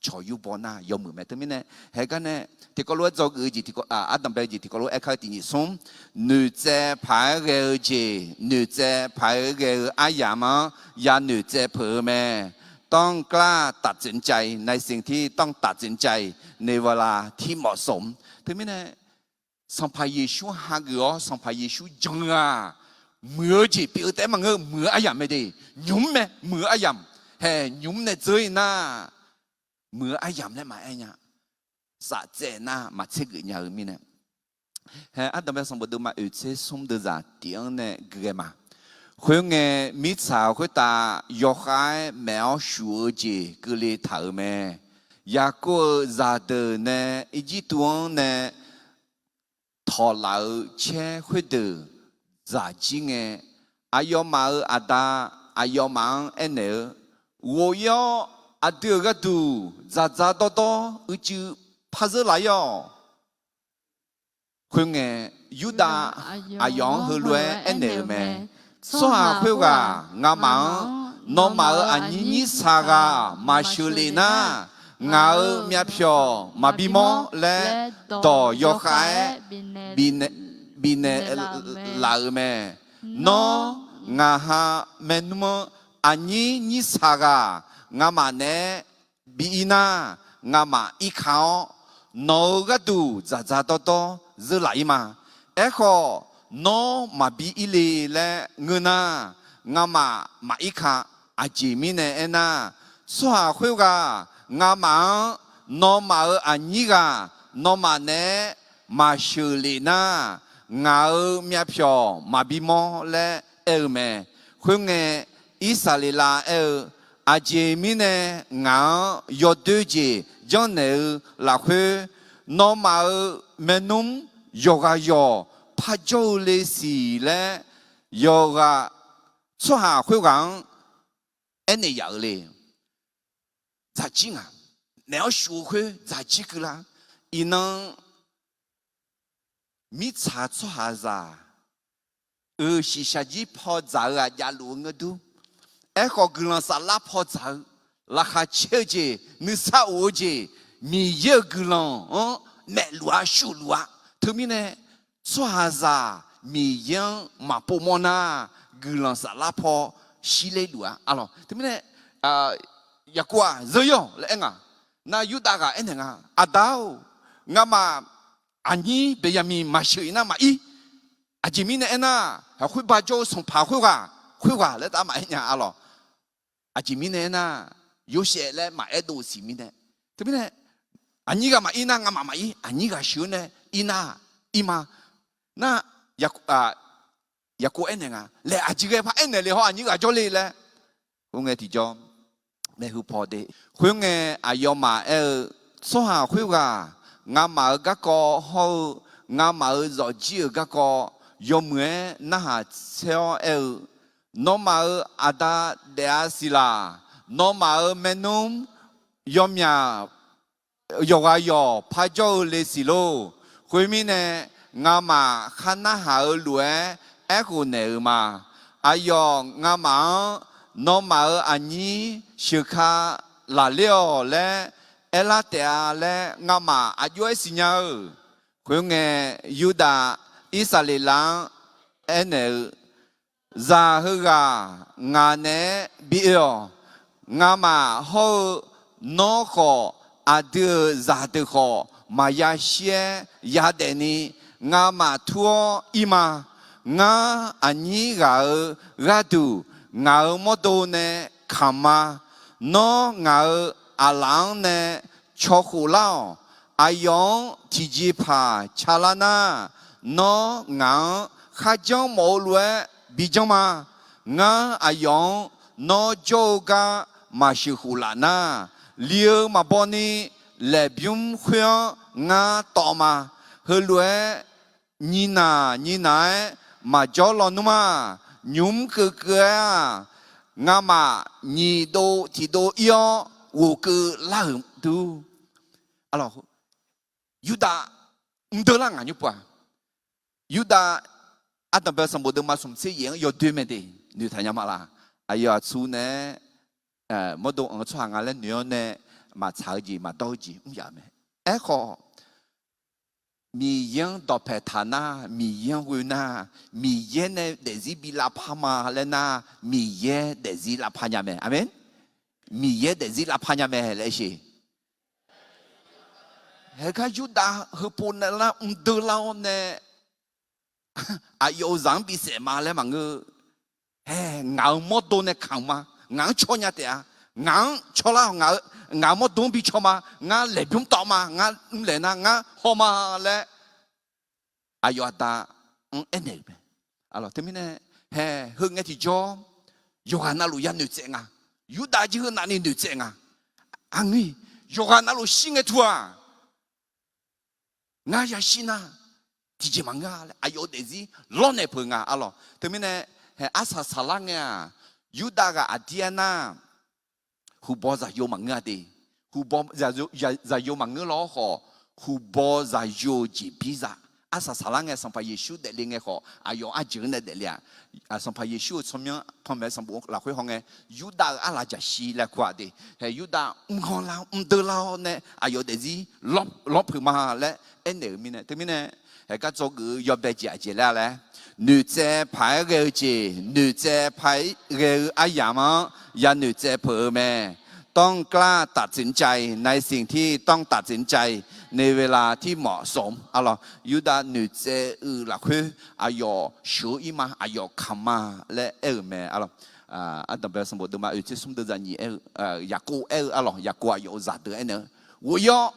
cawq yurbaw nar yawmuiq mae. Teumirnae haeq gar nae tiqkawv lof-aer dzawgeuf-eu jeq, ardanqbae-eu jeq tiqkawv lof-aer aerkar-eu tiq nyiq smr, noeqtsaev paq-aer ghae-eu jeq, noeqtsaev paq-aer ghae-eu aryamq-anr ya noeqtsaev peuq-eu mae. ต้องกล้าตัดสินใจในสิ่งที่ต้องตัดสินใจในเวลาที่เหมาะสม. Teumirnae Sanqpaq Yeqsur hageuf-awr Sanqpaq Yeqsur jan-eu-aq, muiq-eu jeq pyeuf-eu taef-aer maqngeur, muiq-eu aryamq mae de. Nymq-mr mae, muiq-eu aryamq. Haeq nymq-mr nae dzeur-ir nar, muiq-eu aryamq laer maqaer nya. Safcaev nar maqtser geuf nya-eu mirnae, haeq ardanqbae sanqbof deuvma oeq tser smr deuvzaq tiq-anr nae gui ghae ma. Khoerngae, mirtsaq khoertav yawkhav-aer maef-awr shuf-eu jeq keuvle taq-euq mae. Yaqkov-euq zaqdeuq nae Irjirtuv-anr nae tawqlaf-euq caer khoerdeuq dzaq jir ngae, aqyawfmaf-euq aqda aqyawfmaf-anr aernaeq-eu, Ghof-ir-awr aqdui-euq gharduq dzaqdzaq dawrdawr uicuiv par zeur laf-ir-awq. Khoerngae, Yurdav aqyawf-anr heulof-aer aernaeq-euq mae. Tsawrhaq khoerghaq ngamaf-anr, Nawmaf-euq aqnyir nyir saqghaq maqsheuqlef nar, ngaq-euq myavpyawq maqbi mawr laer dawq yawkhav-aer bifnaeq laf-euq mae. Nawr, ngaq ha maernmr-anr aqnyir nyir saqghaq ngamaf naeq-aer bi ir nar, ngamaf irka-awr, nawq-euq gharduq dzaqdzaq dawrdawr zeur laf-ir ma. Aerkhawf, nawr maqbi ir le laer ngeur nar, ngamaf maqir ka. Aqjeq mirnae aernar, tsawrhaq khoerghaq ngamaf-anr, Nawmaf-euq aqnyir ghaq nawmaf naeq-aer maqsheuqlef nar, ngaq-euq myavpyawq maqbi mawr laer aer-eu mae. Khoerngae, Irsaqleqlav aer-eu, Aqjeq mirnae ngaq-anr yawdoer jeq janrnaeq-eu lafkhoer, nawmaf-euq maernmr yawqghaq yawq parjawr-eu le siq laer, yawqghaq tsawrhaq khoerghaq-anr aernaeq yaf-eu le. Dzaqjir ngaq, naeq-awr shuf-eu khoer dzaqjir keuvlar. Iqnan mirtsaq tsawrhaqzaq-euq shiqshaq jir paw dzaq-eu ghaq javluf-eu ngeur dur. Aerkhawf, guiqlanq saflar paw dzaq-eu, laqkhaq caer-eu jeq, nuisar of-eu jeq, Miqyaer-euq guiqlanq-anr maefluf-a, shufluf-a. Teumirnae, tsawrhaqzaq Miqyaer-anr maqpov mawr nar, guiqlanq saflar paw shirler luf-a. Arlawq, teumirnae, Yaqkov-aq, zeur-ir-awq laer aer nga. Nar Yurdav ghaq aernaeq nga, Aqda-or, ngamaf aqnyir Beqyaqmiq maqsheuq ir nar maqir. Aqjeq mirnae aernar, khoerba jawr-eu sanqpaq khoerghaq, khoerghaq laer taf maqaer nya arlawq. Aqjeq mirnae aernar, Yorsaev laer maqaer dov siq mirnae. Teumirnae, aqnyir ghaq maqir nar ngamaf maqir, aqnyir ghaq sheuq-eu nae ir nar, ir ma. Nar, Yaqkov aernaeq nga laer aqjeq ghae par aernaeq le hawr aqnyir ghaq jawrle laer. Khoerngae tiqjawr, maeqhu paw de. Khoerngae aqyawfmaf aer-eu, tsawrhaq khoerghaq ngamaf-euq garkawv hawr-eu ngamaf-euq zawqjir-euq garkawv yawmuiq-aer narhaq tsaer-awr aer-eu, nawmaf-euq aqda daef-a siq laq. Nawmaf-euq maernmr yawmyaq yawqghaq yawq parjawr-eu le siq lor. Khoermirnae, ngamaf khar narhaq-eu lof-aer aerkhof naeq-euq ma. Aqyawf ngamaf-anr, nawmaf-euq aqnyir sheuq ka laqler-awq laer aerlar taef-a laer ngamaf aqjox-aer siqnya-euq. Khoerngae, Yurdav Irsaqleqlav-anr aernaeq-eu, zaq heughaq ngaq naeq-aer bi oe-awq. Ngamaf hawr-eu nawr khawf, aqdui-euq zaqdeuq khawf maqya shir-aer yadaef ni, ngamaf tur-awr ir ma. Ngar aqnyir ghaq-euq gharduq ngaq-euq mawrdo nae kamq ma. Nawr ngaq-euq aqlaf-anr nae caw khof lar-awq. Aqyawf-anr tiqjeqpaq ca lar nar, nawr ngaq-anr kharjanr mawf-eu lof-aer bi janr ma. Ngar aqyawf-anr nawr jawr-eu gar maqsheuq khof laf nar, li-eu maqbaw ni laeqbymr khoer-anr ngar tawv ma. Heulof-aer nyiq naq nyiq naq-aer maqjawr lawnmr ma. Nymq mr keuv keuv-aer-aq, ngamaf nyiq dov tiq dov ir-awr ghofkeuv lar-euq dur. Yurdav mrdeuv lar ngaq nymr pov-aq. Yurdav ardanqbae sanqbof deuvma smq tser yaef-anr yawdoer mae de, noeqtaq nya ma laq. Aqyawf aqtsu nae mawrdo anq-eu tsawrhaq nga laer noeq-awr nae maqtsaq-eu jeq maqdawr-eu jeq mr yaf mae. Aerkhawf, Miqyaer-anr dawqpae taq nar, Miqyaer-anr ghoe nar, Miqyaer nae daefzir bi lavpar ma laer nar, Miqyaer daefzir lavpar nya mae. Aqmeq. Miqyaer daefzir lavpar nya mae laer siq. Haegar Yurdav heupov nae lar mrdeuv lar-awr nae aqyawf-euq zaq-anr bisaef ma laer maqngeur. Hae, ngaq-euq mawrdo nae kamq ma. Ngaq-anr caw nya taef-a. Ngaq-anr caw lar-awq. Ngaq-euq mawrdo-anr bi caw ma. Ngar laeqbymr tawv ma. Ngar mrlaeq nar ngar haw ma laer aqyawf aqda-anr aernaeq-euq mae. Teumirnae, hae, heu ngae tiqjawr yawqghaq navluf ya noeqtsaev nga. Yurdav jir heu navni noeqtsaev nga. Aqngeur, yawqghaq navluf shir ngae teu-aq, ngar yashir nar tiqjeq maqngeur-a laer aqyawf-eu daefzir lawrnaeq peuq nga arlawq. Teumirnae, hae, arsaq saqlar ngae-aq, Yurdav ghaq aqdir aernar, huqbaw zaqyo maqngeur-a de. Huqbaw zaqyo maqngeur lawr khawf, huqbaw zaqyo-eu jeqbir zaq. Arsaq saqlar ngae Sanqpaq Yeqsur daefle ngae khawf, aqyawf arjeuq-anr nae daefle-aq, Sanqpaq Yeqsur-euq tsawrmyanr panmaeq sanqbof lafkhoer hawngae, Yurdav-euq arlaq jaqshir laer kur-aq de. Hae, Yurdav mrghanr lar mrdeuv lar-awr nae aqyawf daefzir lawr peuq ma laer aernaeq-euq mirnae. Teumirnae, hae, gar dzawgeuf-eu yawbae jeq aqjeq laer-a laer, noeqtsaev paq-aer ghae-eu jeq, noeqtsaev paq-aer ghae-eu aryamq-anr ya noeqtsaev peuq-eu mae. ต้องกล้าตัดสินใจในสิ่งที่ต้องตัดสินใจในเวลาที่เหมาะสม arlawq. Yurdav noeqtsaev-eu lafkhoer aqyawf sheuq-eu ir ma, aqyawf kamq ma laer aer-euq mae arlawq. Ardanqbae sanqbof deuvma oeq tser smr deuv zaq nyiq aer-eu, Yaqkov aer-eu arlawq. Yaqkov aqyawf-euq zaqdeuq aernaeq-eu, ghof-ir-awr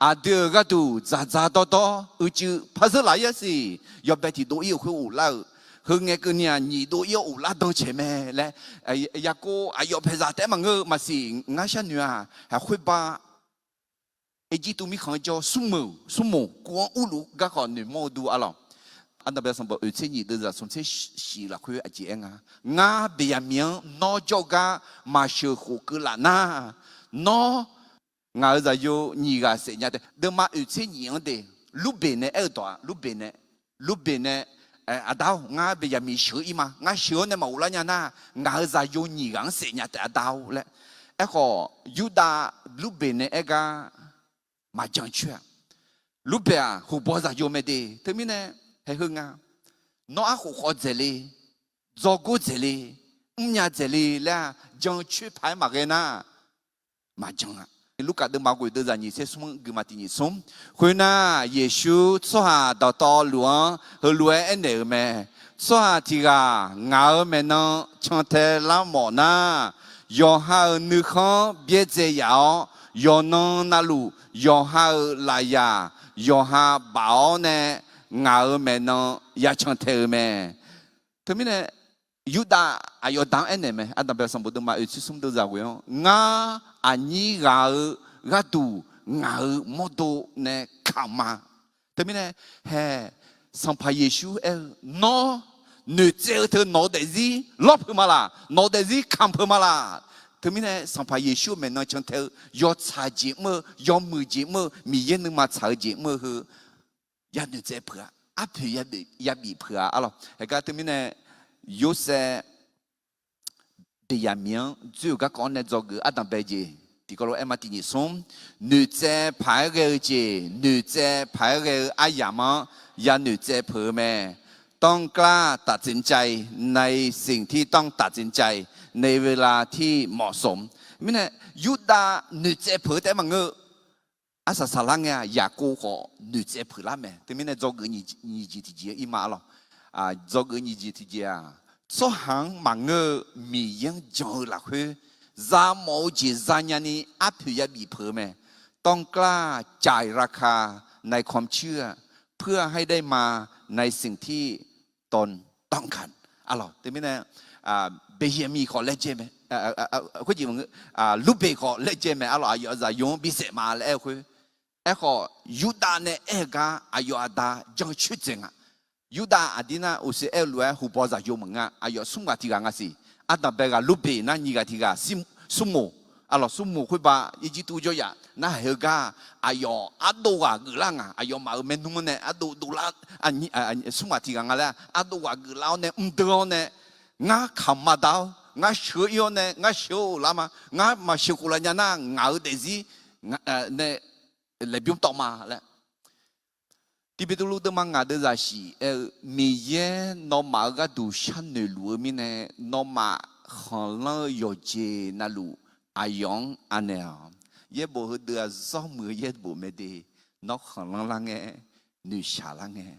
aqdui-euq gharduq dzaqdzaq dawrdawr uicuiv par zeur laf-ir-a siq. Yawbae tiqdov ir-euq khoer ghoflar-euq, heu ngae keuvni-aq nyiq dov ir-awr ghoflar dan caeq mae laer, Yaqkov aqyawf paeqzaq taef-aer maqngeur-eu maqsiq. Ngar sharnoeq-aq, haq khoerba Erjirtuv mirkhanq-anr jawr smrmoq, smrmoq kuv-anr urluf garkawv noeqmawr-eu dur arlawq. Ardanqbae sanqbof oeq tser nyiq deuv zaq smq tser shif lafkhoer aqjeq aer nga, Ngar Beqyaqmiq-anr nawr jawr-eu gar maqsheuq khof keuv laf nar, nawr ngaq-euq zaqyo nyiq ghaq saef nya taef. Deuvma oeq tser nyiq-anr de, Lurbeq nae aer-eu dawq-aq, Lurbeq nae, Lurbeq nae, Aqda-or, ngar Beqyaqmiq sheuq-eu ir ma. Ngar sheuq-awr nae maqghoflar nya nar, ngaq-euq zaqyo nyiq ghaq-anr saef nya taef, Aqda-or laer. Aerkhawf, Yurdav Lurbeq nae aer gar maqjan coer-a. Lurbeq-aq, huqbaw zaqyo mae de. Teumirnae, haeq heu nga, nawr arkhof khawf dzaeq le, dzawgor dzaeq le, mrnya dzaeq le laer-aq, jan coer paq-aer maqghae nar, maqjan-a. Lurkaf deuvma ghoeq deuvzaq nyiq tser smr guiqma tiq nyiq smr. Khoernar, Yeqsur tsawrhaq dawqtawvluf-anr heulof-aer aernaeq-euq mae. Tsawrhaq tiq ghaq ngaq-euq maeqnan cantae lar mawf nar, yawqha-euq nuikhanr byaerdzae yaf-awr, yawqnan navluf yawqha-euq lafyaq yawqha baf-awr nae, ngaq-euq maeqnan ya cantae-eu mae. Teumirnae, Yurdav aqyawf da-anr aernaeq mae. Ardanqbae sanqbof deuvma oeq tser smr deuvzaq ghoeq-anr, ngar aqnyir ghaq-eu gharduq ngaq-euq mawrdo nae kamq ma. Teumirnae, hae, Sanqpaq Yeqsur aer-eu, nawr noeqtsaev-eu teu nawq-eu daefzir lawr peuq ma laq, nawq-eu daefzir kamq peuq ma laq. Teumirnae, Sanqpaq Yeqsur maeqnan cantae-eu yawtsaq jeq mr-eu, yawmuiq jeq mr-eu, Miqyaer nuima tsaq-eu jeq mr-eu heu ya noeqtsaev peuq-a, arpoeq yabif peuq-a arlawq. Haegar teumirnae, Yorsaev Beqyaqmiq-anr dzoer-euq garkawv-anr nae dzawgeuf-eu ardanqbae jeq tiqkawv lof-aer ma tiq nyiq smr. Noeqtsaev paq-aer ghae-eu jeq, noeqtsaev paq-aer ghae-eu aryamq-anr ya noeqtsaev peuq-eu mae. ต้องกล้าตัดสินใจ ในสิ่งที่ต้องตัดสินใจ ในเวลาที่เหมาะสม Mirnae, Yurdav noeqtsaev peuq-eu taef-aer maqngeur-eu, arsaq saqlar ngae-aq, Yaqkov khawf noeqtsaev peuq lar mae. Teumirnae dzawgeuf nyiq jeq tiqjeq-eu ir ma arlawq. Dzawgeuf nyiq jeq tiqjeq-aq, tsawrhaq-anr maqngeur-eu Miqyaer-anr jan-eu lafkhoer, zamawf-eu jeq zanya ni arpoeq yabif peuq-eu mae. ต้องกล้าจ่ายราคาในความเชื่อ เพื่อให้ได้มาในสิ่งที่ตนต้องการ arlawq. Teumirnae, Beqyaqmiq khawf laejae mae, khoerjeq, Lurbeq khawf laejae mae arlawq. Aqyawf zaqyo-anr bisaef ma laer aer-eu khoer. Aerkhawf, Yurdav nae aer-eu gar aqyawf aqda jan coer dzaeq nga. Yurdav aqdir nar uqshoe aer-eu lof-aer huqbaw zaqyo maqngeur-a. Aqyawf smr ghaq tiq ghaq nga siq. Ardanqbae ghaq Lurbeq nar nyiq ghaq tiq ghaq, Surmoq, arlawq, Surmoq khoerba Irjirtuv jawryaf narhaq heu gar, aqyawf ardov ghaq geuflar nga. Aqyawfmaf-euq maernmr-anr nae ardov dovlar, smr ghaq tiq ghaq nga laer ardov ghaq geuflar-awr nae mrdeuv-awr nae, ngar kamq maqda-awr, ngar sheuq-ir-awr nae ngar sheuq-eu lar ma. Ngar maqsheuq khof lar nya nar, ngaq-euq daefzir nae laeqbymr tawv ma laer. Tiq Beqtuvluv deuvma ngaq deuvzaq shif aer-eu, Miqyaer nawmaf-euq gharduq sharnoeq luf-eu mirnae, nawmaf khanqlanr-eu yawqjeq navluf aqyawf-anr anaeq-awq. Yaerbof heudeuq-aq zawr muiq-eu yaerbof mae de. Nawr khanqlanr lar ngae, noeqshaq lar ngae,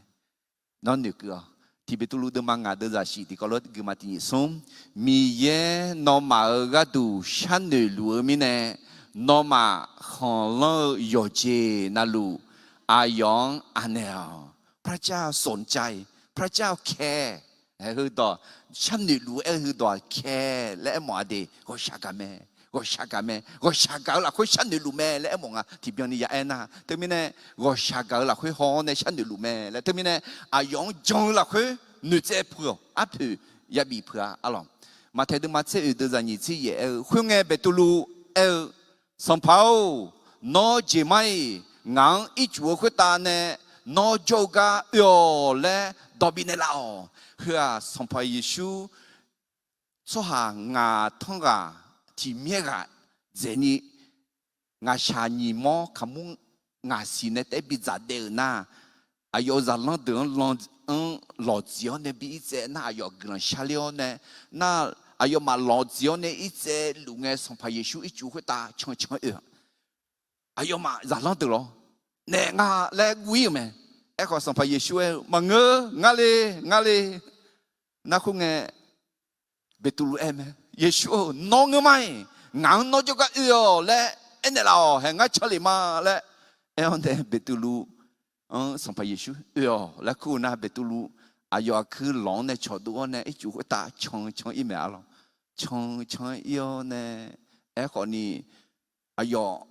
nawr noeqkeuv-awq. Tiq Beqtuvluv deuvma ngaq deuvzaq shif tiqkawv lof-aer guiqma tiq nyiq smr. Miqyaer nawmaf-euq gharduq sharnoeq luf-eu mirnae, nawmaf khanqlanr-eu yawqjeq navluf aqyawf-anr anaeq-awq. พระเจ้าสนใจ พระเจ้าแคร์ heudawq, sharnoeq luf-eu aer-eu heudawq-aq แคร์ laer aermawf-a de. Ghawqshaq gaq mae, ghawqshaq gaq mae, ghawqshaq gaq-eu lafkhoer sharnoeq luf mae laer aermawf nga tiqbyan ni ya aer nar. Teumirnae, ghawqshaq gaq-eu lafkhoer haw-awr nae sharnoeq luf mae laer. Teumirnae, aqyawf-anr jan-eu lafkhoer noeqtsaev peuq-awq, arpoeq yabif peuq-a arlawq. Maqtaeq deuvma tser oeq deuvzaq nyiq tser yaef aer-eu, khoerngae Beqtuvluv aer-eu, Sanqpaq-or, nawr jeq mar-iq ngaq-anr ircuf-eu khoertav nae nawr jawr-eu gar oe-awq laer dawq bifnaeq laf-awq. Heu-aq, Sanqpaq Yeqsur tsawrhaq ngaq tanr ghaq tiq myaer ghaq dzaeqni, ngaqshaq nyiq mawr kaqmur ngaqsiq nae taef-aer bidzaq daef-euq nar, aqyawf-euq zaqlanr deuq-anr lan-anr lawqdziq-awr nae bi irtsaev nar, aqyawf guiqlanq sharler-awr nae nar, aqyawfmaf lawqdziq-awr nae irtsaev luf ngae, Sanqpaq Yeqsur ircuf khoertav cancan oe-awq. Aqyawfmaf zaqlanr deuq lawr naeq nga laer guv-ir-euq mae. Aerkhawf, Sanqpaq Yeqsur aer-eu, Maqngeur, ngar le, ngar le. Nar khoerngae, Beqtuvluv aer mae, Yeqsur-or, nawr ngeur mar-iq, ngaq-anr nawr jawrgar oe-awq laer aernaeq laf-awq. Hae, ngar canlef ma laer aer-awr nae, Beqtuvluv-anr Sanqpaq Yeqsur oe-awq laer kur-eu nar, Beqtuvluv aqyawf aqkuir lawq-anr nae cawqdov-awr nae ircuf khoertav can can-ir mae arlawq. Can can-aer ir-awr nae, aerkhawf ni, aqyawf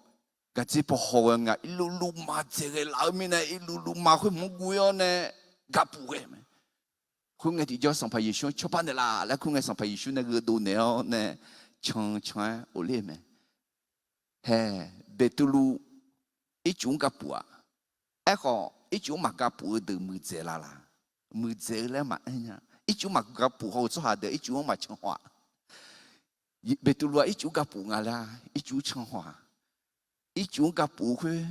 gaqdzer paw haw ghae nga, irluvluv ma dzaeq ghae laf-eu mirnae, irluvluv ma khoer hmq-anr guv-ir-awr nae gapuf ghae mae. Khoerngae tiqjawr Sanqpaq Yeqsur-anr cawba naeqlaf laer kur ngae, Sanqpaq Yeqsur nae gheudov naeq-awr nae can can-aer of ler-eu mae. Hae, Beqtuvluv ircuf-anr gapuf-aq. Aerkhawf, ircuf-anr maqgapuf-eu deuq muiqdzaeq laf laq? Muiqdzaeq-eu laer maqaer nya. Ircuf-anr maqgapuf haw-eu tsawrhaq deuq ircuf-anr maqcan haw-aq. Beqtuvluv-aq ircuf-anr gapuf nga laer, ircuf-anr can haw-aq. Ircuf-anr gapuf khoer,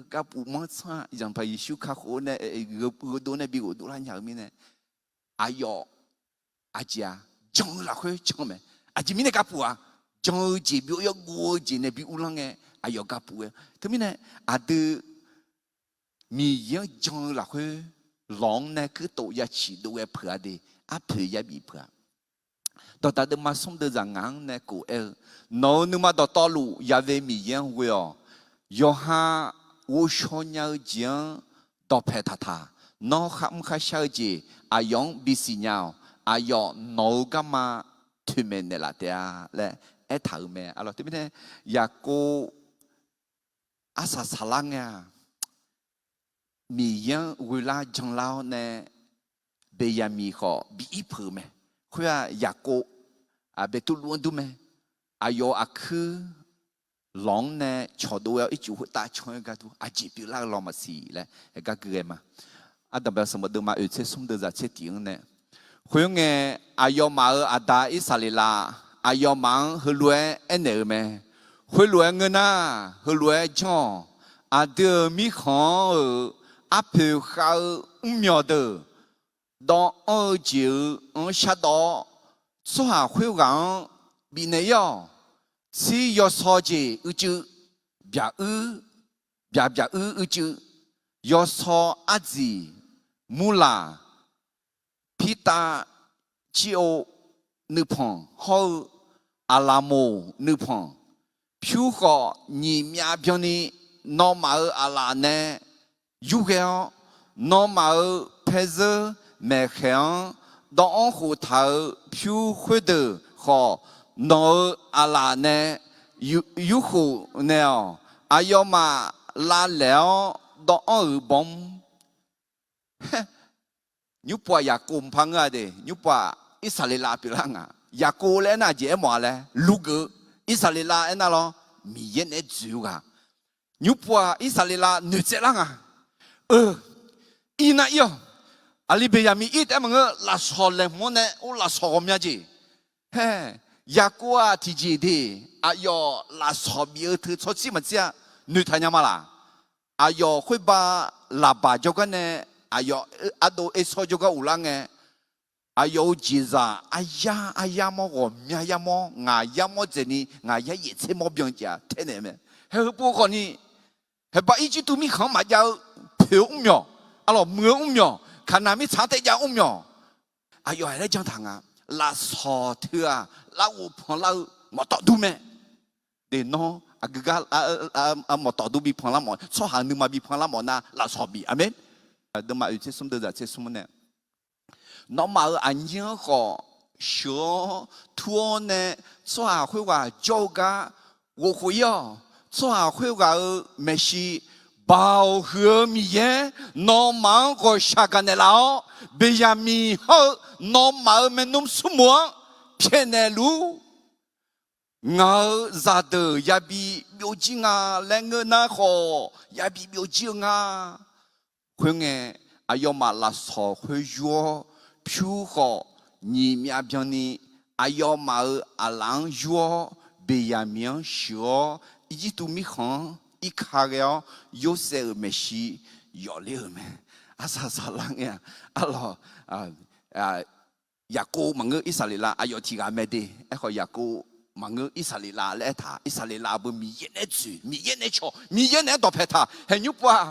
gapuf manr tsanr-a. Zanqpaq Yeqsur kakhof-eu nae gheudov nae bi ghovdov lar nya-eu mirnae, aqyawf aqjeq-aq, jan-eu lafkhoer can mae. Aqjeq mirnae gapuf-aq, jan-eu jeq byov-ir-awr gov-eu jeq nae bi uvlanr ngae, aqyawf gar puq ghae. Teumirnae aqdui Miqyaer-anr jan-eu lafkhoer lawq-anr nae kuirtof ya ciqdov ghae peuq-a de, arpoeq yabif peuq-a. Dawqdaq deuvma smr deuvzaq ngaq-anr nae kof aer-eu, nawq-euq nuima dawqtawvluf yav ve Miqyaer-anr ghoe-awq. Yawqha ghovshaw nya-eu jeq-anr dawqpae taqtaq. Nawr kharmr kharshar-eu jeq aqyawf-anr bisiq nya-awq. Aqyawf nawq-euq garma toeqmaeq naeqlaf taef-a laer aertaq-euq mae. Arlawr teumirnae Yaqkov arsaq saqlar ngae-aq, Miqyaer-anr ghoelar janlar-awr nae Beqyaqmiq khawf bi ir peuq-eu mae. Khoer-aq Yaqkov Beqtuvluv-anr dur mae. Aqyawf-euq aqkuir lawq-anr nae cawqdov ghae-awr ircuf khoertav can-aer gar dur, aqjeq pyeuflar-eu law maqsiq laer aer gar gui ghae ma. Ardanqbae sanqbof deuvma oeq tser smr deuvzaq tser tiq-anr nae, khoerngae, aqyawfmaf-euq aqda Irsaqleqlav aqyawfmaf-anr heulof-aer aernaeq-eu mae. Khoerlof-aer ngeur nar, heulof-aer janr-awq. Aqdui-euq mirkhanq-anr-euq arpoeq khav-eu mrmyawq deuq, dawvanr-eu jeq-euq anr shardawv-awr, tsawrhaq khoerghaq-anr bifnaeq ir-awq. Tsir yawsaw jeq uicuiv, byaq uir, byaq byaq uir uicuiv, yawsaw ardziq, murlaq, pirtav, cir-ov nuipanq hawr-eu aqlaqmoq nuipanq, pyur khawf nyiq myav byanni nawmaf-euq aqlaf nae yurghae-awr, nawmaf-euq paezeur maeqkhaeq-anr dawvanr khoftaq-euq pyur khoerdeuq khawf, nawq-euq aqlaf nae yurkhof naeq-awq. Aqyawfmaf lavlaeq-awr dawvanr-euq bawmr Nymrpov-aq Yaqkov mqpar ngeur-a de, nymrpov-aq Irsaqleqlav pyeuflar nga. Yaqkov laer aernar aqjeq aermawf-a laer lugeuf-eu, Irsaqleqlav aernar lawr, Miqyaer naeq-aer dzoeq-eu ghaq. Nymrpov-aq Irsaqleqlav noeqtsaev lar nga. Eu, ir nar ir-awq. Aqli Beqyaqmiq ir taef-aer maqngeur, lafsawq laeqhmq-anr nae or lafsawq ghawqmya jeq. Hae, Yaqkov-aq tiqjeq de, aqyawf lafsawq bif-eu teu tsawrtsir maqtsir-a, noeqtaq nya ma laq. Aqyawf khoerba laqbaq jawrgar nae, aqyawf ardov Ersawr jawrgar uvlar ngae, aqyawf-euq jeqzaq aryar aryar mawr, ghawqmya yar mawr, ngaq yar mawr dzaeqni ngaq yar yaeq tser mawr byan jeq-aq taenaeq mae. Hae, heupov khawfni, haeqba Irjirtuv mirkhanq-anr maqjav-eu poeq-eu mrmyawq, arlawq muiq-eu mrmyawq, Kaqnaq mirtsaq-anr taejav-eu mrmyawq, aqyawf-aq laer jan taq nga. Lafsawq teu-aq larghov panlar-eu mawqtawf dur mae. De nawr aqgeu gar mawqtawf dur bi panlar mawf, tsawrhaq nuima bi panlar mawf nar lafsawq bif. Aqmeq. Deuvma oeq tser smr deuvzaq tser smr nae, nawmaf-euq aqnyir-anr khawf sheuq-awr tur-awr nae tsawrhaq khoerghaq jawr-eu gar ghovkhof ir-awq. Tsawrhaq khoerghaq-euq maeqshi, Baoq huiq-eu Miqyaer nawmaf-anr ghawqshaq gaqnaeq laf-awr, Beqyaqmiq hawr-eu nawmaf-euq maernmr smrmuiq-anr pyaeqnaeq luf-ur. Ngaq-euq zaqdeuq yabi byovjir nga laer ngeur nar khawf, yabi byovjir-eu nga. Khoerngae, aqyawfmaf lafsawq khoer yur-awr, pyur khawf nyiq myav byanni aqyawfmaf-euq aqlaf-anr yur-awr, Beqyaqmiq-anr sheuq-awr, Irjirtuv mirkhanq-anr irka ghae-awr, Yorsaev-euq maeqshi yawfler-euq mae. Arsaq saqlar ngae-a, arlawq, Yaqkov maqngeur, Irsaqleqlav aqyawf tiq ghaq mae de. Aerkhawf Yaqkov maqngeur, Irsaqleqlav laer aertaq. Irsaqleqlav beu Miqyaer naeq-aer dzoeq, Miqyaer naeq-aer cawq, Miqyaer naeq-aer dawqpae taq. Hae nymrpov-aq,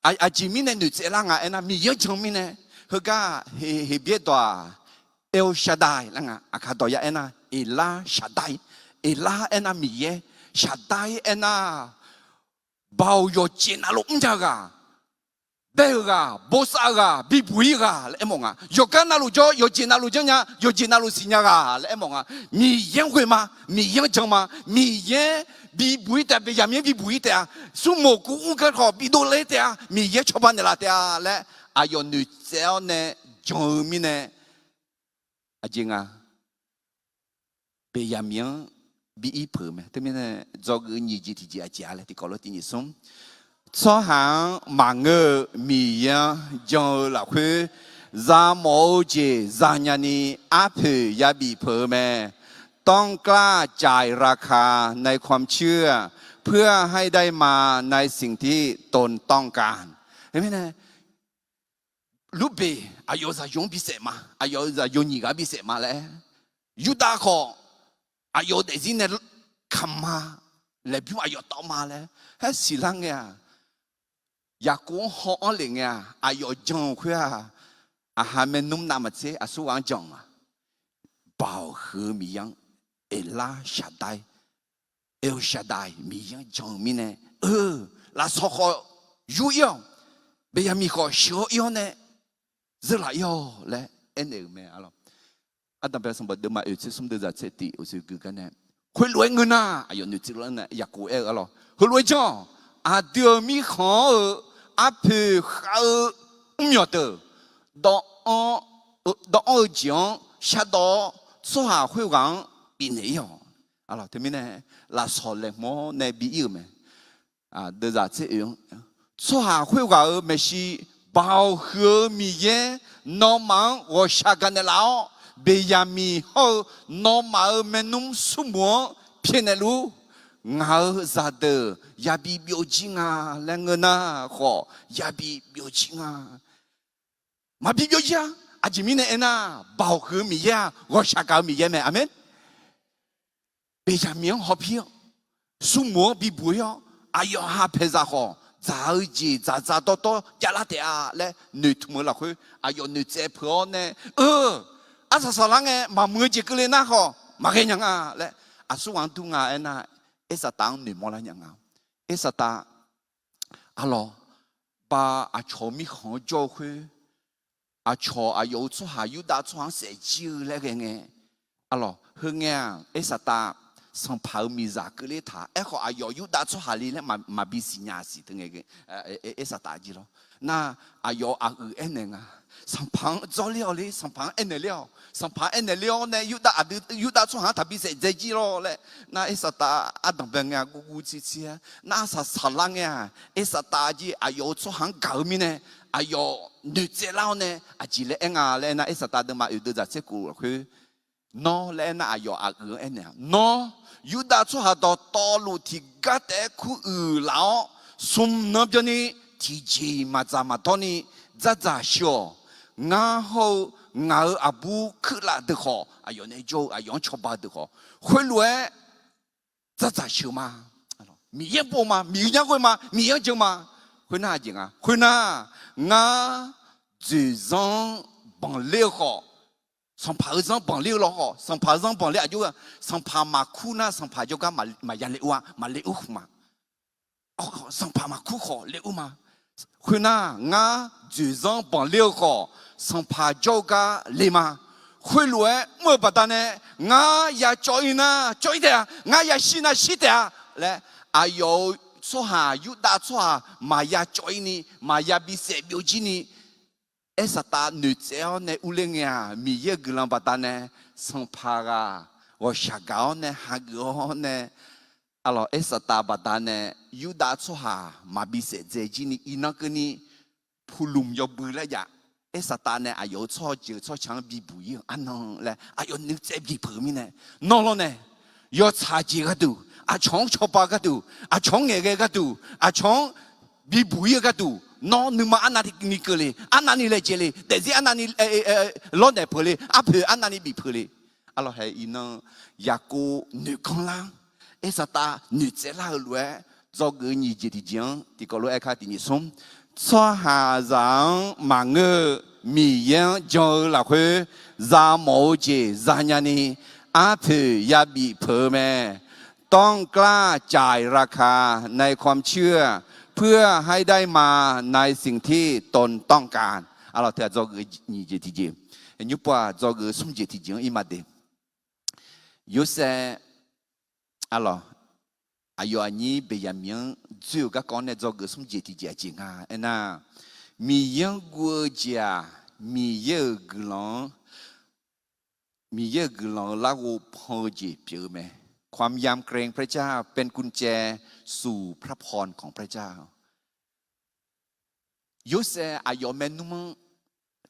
aqjeq mirnae noeqtsaev lar nga aernar, Miqyaer-anr jan mirnae. Heugar Heqbyaer dawq-aq, El Shaddai lar nga. Aqkaq dawq ya aernar, Eqlar Shaqdai. Eqlar aernar Miqyaer, Shaqdai aernar, Baoq yawqjeq navluf mrnya-eu ghaq, bae-eu ghaq, bosav-eu ghaq, bibuq ir ghaq laer aermawf nga. Yawqgar navluf jawr, yawqjeq navluf janrnya, yawqjeq navluf siqnya ghaq laer aermawf nga. Miqyaer-anr ghoe ma, Miqyaer-anr jan ma, Miqyaer bibuq ir taef-a, Beqyaqmiq-anr bibuq ir taef-a, smrmuiq kuv mr gar khawf bidov ler taef-a, Miqyaer cawba naeqlaf taef-a laer aqyawf noeqtsaev-awr nae jan-eu mirnae, aqjeq nga, Beqyaqmiq-anr bi ir peuq-eu mae. Teumirnae dzawgeuf nyiq jeq tiqjeq aqjeq-a laer tiqkawv lof tiq nyiq smr. Tsawrhaq-anr maqngeur-eu Miqyaer-anr jan-eu lafkhoer, zamawf-eu jeq zanya ni arpoeq yabif peuq-eu mae. ต้องกล้าจ่ายราคาในความเชื่อ เพื่อให้ได้มาในสิ่งที่ตนต้องการ Mirnae, Lurbeq aqyawf-euq zaqyo-anr bisaef ma, aqyawf-euq zaqyo nyiq ghaq-anr bisaef ma laer, Yurdav khawf aqyawf-euq daefzir nae kaqma laeqbymr aqyawf tawv ma laer haer siqlar ngae-aq, Yaqkov-anr haw-anr lef ngae-aq, aqyawf jan-euq khoer-aq, aqha maernmr navmaqtser aqsurghaq-anr jan-a. Baoq huiq-eu Miqyaer-anr, Eqlar Shaqdaer, Aqshaqdaq Miqyaer-anr jan-eu mirnae, eu, lafsawq khawf yur ir-awq, Beqyaqmiq khawf sheuq-awr ir-awr nae zeurlaf ir-awq laer aernaeq-euq mae. Ardanqbae sanqbof deuvma oeq tser smr deuvzaq tser tiq oeq tser gui gar nae, khoerlof-aer ngeur nar, aqyawf noeqtsaev lar nae Yaqkov aer-eu arlawq, heulof-aer janr-awq. Aqdui-euq mirkhanq-anr-eu arpoeq khav-eu mrmyawq deuq, dawv-anr-eu jeq-anr shardawv-awr, tsawrhaq khoerghaq-anr bifnaeq ir-awq. Arlawq, teumirnae lafsawq laeqhmq-awr nae bi ir-euq mae. Deuvzaq tser oeq-anr, tsawrhaq khoerghaq-euq maeqshi, Baoq huiq-eu Miqyaer nawmaf-anr ghawqshaq gaqnaeq laf-awr, Beqyaqmiq hawr-eu nawmaf-euq maernmr smrmuiq-anr pyaeqnaeq luf-ur. Ngaq-euq zaqdeuq yabi byovjir nga laer ngeur nar khawf, yabi byovjir nga. Maqbi byovjir-a. Aqjeq mirnae aernar, Baoq huiq-eu Miqyaer-aq, ghawqshaq gaq-eu Miqyaer mae. Aqmeq. Beqyaqmiq-anr hawpir-awr, smrmuiq-anr bibuq ir-awr, aqyawf ha paeqzaq khawf, dzaq-eu jeq dzaqdzaq dawrdawr javlar taef-a laer noeqtmq-eu lafkhoer, aqyawf noeqtsaev peuq-awr nae, eu, arsaq saqlar ngae maqmuiq-eu jeq keuvle nar khawf maqghae nya nga laer, aqsurghaq-anr dur nga aernar, Aersaqtaf-anr noeqmawr lar nya nga. Aersaqtaf, arlawq, ba aqcawq-eu mirkhanq-anr jawr-eu khoer, aqcawq aqyawf-euq tsawrhaq Yurdav tsawrhaq-anr saefjir-eu laer ghae ngae, arlawq, heungae-aq, Aersaqtaf sanqpaq-euq miqzaq keuvler taq. Aerkhawf, aqyawf Yurdav tsawrhaq le laer maqbi siqnya siq teu ngae, Aersaqtaf jir lawr. Nar, aqyawf-euq aqyuif aernaeq nga, sanqpaq-anr dzawrler-awq le, sanqpaq-anr aernaeq ler-awq, sanqpaq aernaeq ler-awr nae Yurdav aqdui, Yurdav tsawrhaq-anr taqbi saefdzae jir lawr laer. Nar, Aersaqtaf ardanqbae ngae-a guvguv tsirtsir-aer nar, arsaq saqlar ngae-aq, Aersaqtaf jir aqyawf-euq tsawrhaq-anr gaq-eu mirnae, aqyawf noeqtsaev lar-awr nae aqjeq laer aer nga laer nar, Aersaqtaf deuvma oeq deuvzaq tser kof lafkhoer, nawr laer aernar, aqyawf aqyuif-anr aernaeq-a, nawr, Yurdav tsawrhaq dawqtawvluf tiqgar taef-aer kuruiq laf-awr, smq nan byanni tiqjeq-iq maqdzaq maqdawr ni dzardzaq sheuq-awq. Ngar hawr-eu ngaq-euq aqbur Kurlav deuq khawf, aqyawf nae jawr-eu aqyawf-anr cawba-eu deuq khawf, khoerlof-aer dzardzaq sheuq ma. Miqyaer-anr pov ma, Miqyaer-anr ghoe ma, Miqyaer-anr jan ma. Khoernar aqjeq nga, khoernar, ngar dzoeqzanr-anr banqler-eu khawf, sanqpaq-euq zanr banqler-eu lawr khawf, sanqpaq-euq zanr banqler aqjox-a, sanqpaq maqkur nar sanqpaq jawrgar maqya le ur-a, maqle ur khmq ma. Sanqpaq maqkur khawf le ur ma. Khoernar, ngar dzoeqzanr banqler-eu khawf, sanqpaq jawr-eu gar le ma. Khoerlof-aer mr-eu baqdanae, ngar ya cawv ir nar cawv ir taef-a, ngar ya shir nar shir taef-a laer, aqyawf-euq tsawrhaq, Yurdav tsawrhaq maqya cawv ir ni, maqya bisaef byovjir ni, Aersaqtaf noeqtsaev-awr nae urler ngae-aq, Miqyaer-euq guiqlanq baqdanae, sanqpaq ghaq ghawqshaq gaq-awr nae hageuf-awr nae, arlawq, Aersaqtaf baqdanae, Yurdav tsawrhaq maqbi saef dzae jir ni iqnan keuvni Puqlmq yawbui laer jav. Aersaqtaf nae aqyawf-euq tsawrjeuq tsawrca-anr bibuq ir-euq arnan laer aqyawf noeqtsaev bipeuq-eu mirnae, nawr lawr nae, yawtsaq jeq gharduq, aqcawq-anr cawba gharduq, aqcawq-anr ngaeqghae gharduq, aqcawq-anr bibuq ir-eu gharduq, nawr nuima arnavni keuvle, arnavni laejae le, daefzir arnavni lawrnaeq peuq le, arpoeq arnavni bif peuq le. Arlawq, hae iqnan Yaqkov noeqganr lar, Aersaqtaf noeqtsaev lar-eu lof-aer, dzawgeuf-eu nyiq jeq tiqjeq-anr tiqkawv lof-aer ka tiq nyiq smr, tsawrhaqzaq-anr maqngeur-eu Miqyaer-anr jan-eu lafkhoer, zamawf-eu jeq zanya ni, arpoeq yabif peuq-eu mae. ต้องกล้าจ่ายราคาในความเชื่อ เพื่อให้ได้มาในสิ่งที่ตนต้องการ Arlawq, teughaq dzawgeuf-eu nyiq jeq tiqjeq, nymr pov-aq dzawgeuf-eu smr jeq tiqjeq-anr ir ma de. Yorsaev, arlawq, aqyawf aqnyir Beqyaqmiq-anr dzoer-eu garkawv-anr nae dzawgeuf-eu smr jeq tiqjeq aqjeq nga aernar, Miqyaer-anr guv-eu jeq-aq, Miqyaer-euq guiqlanq-anr, Miqyaer-euq guiqlanq-eu larghov pan-eu jeq pyeuf-eu mae. ความยำเกรงพระเจ้าเป็นกุญแจสู่พระพรของพระเจ้า Yorsaev aqyawf maernmr-anr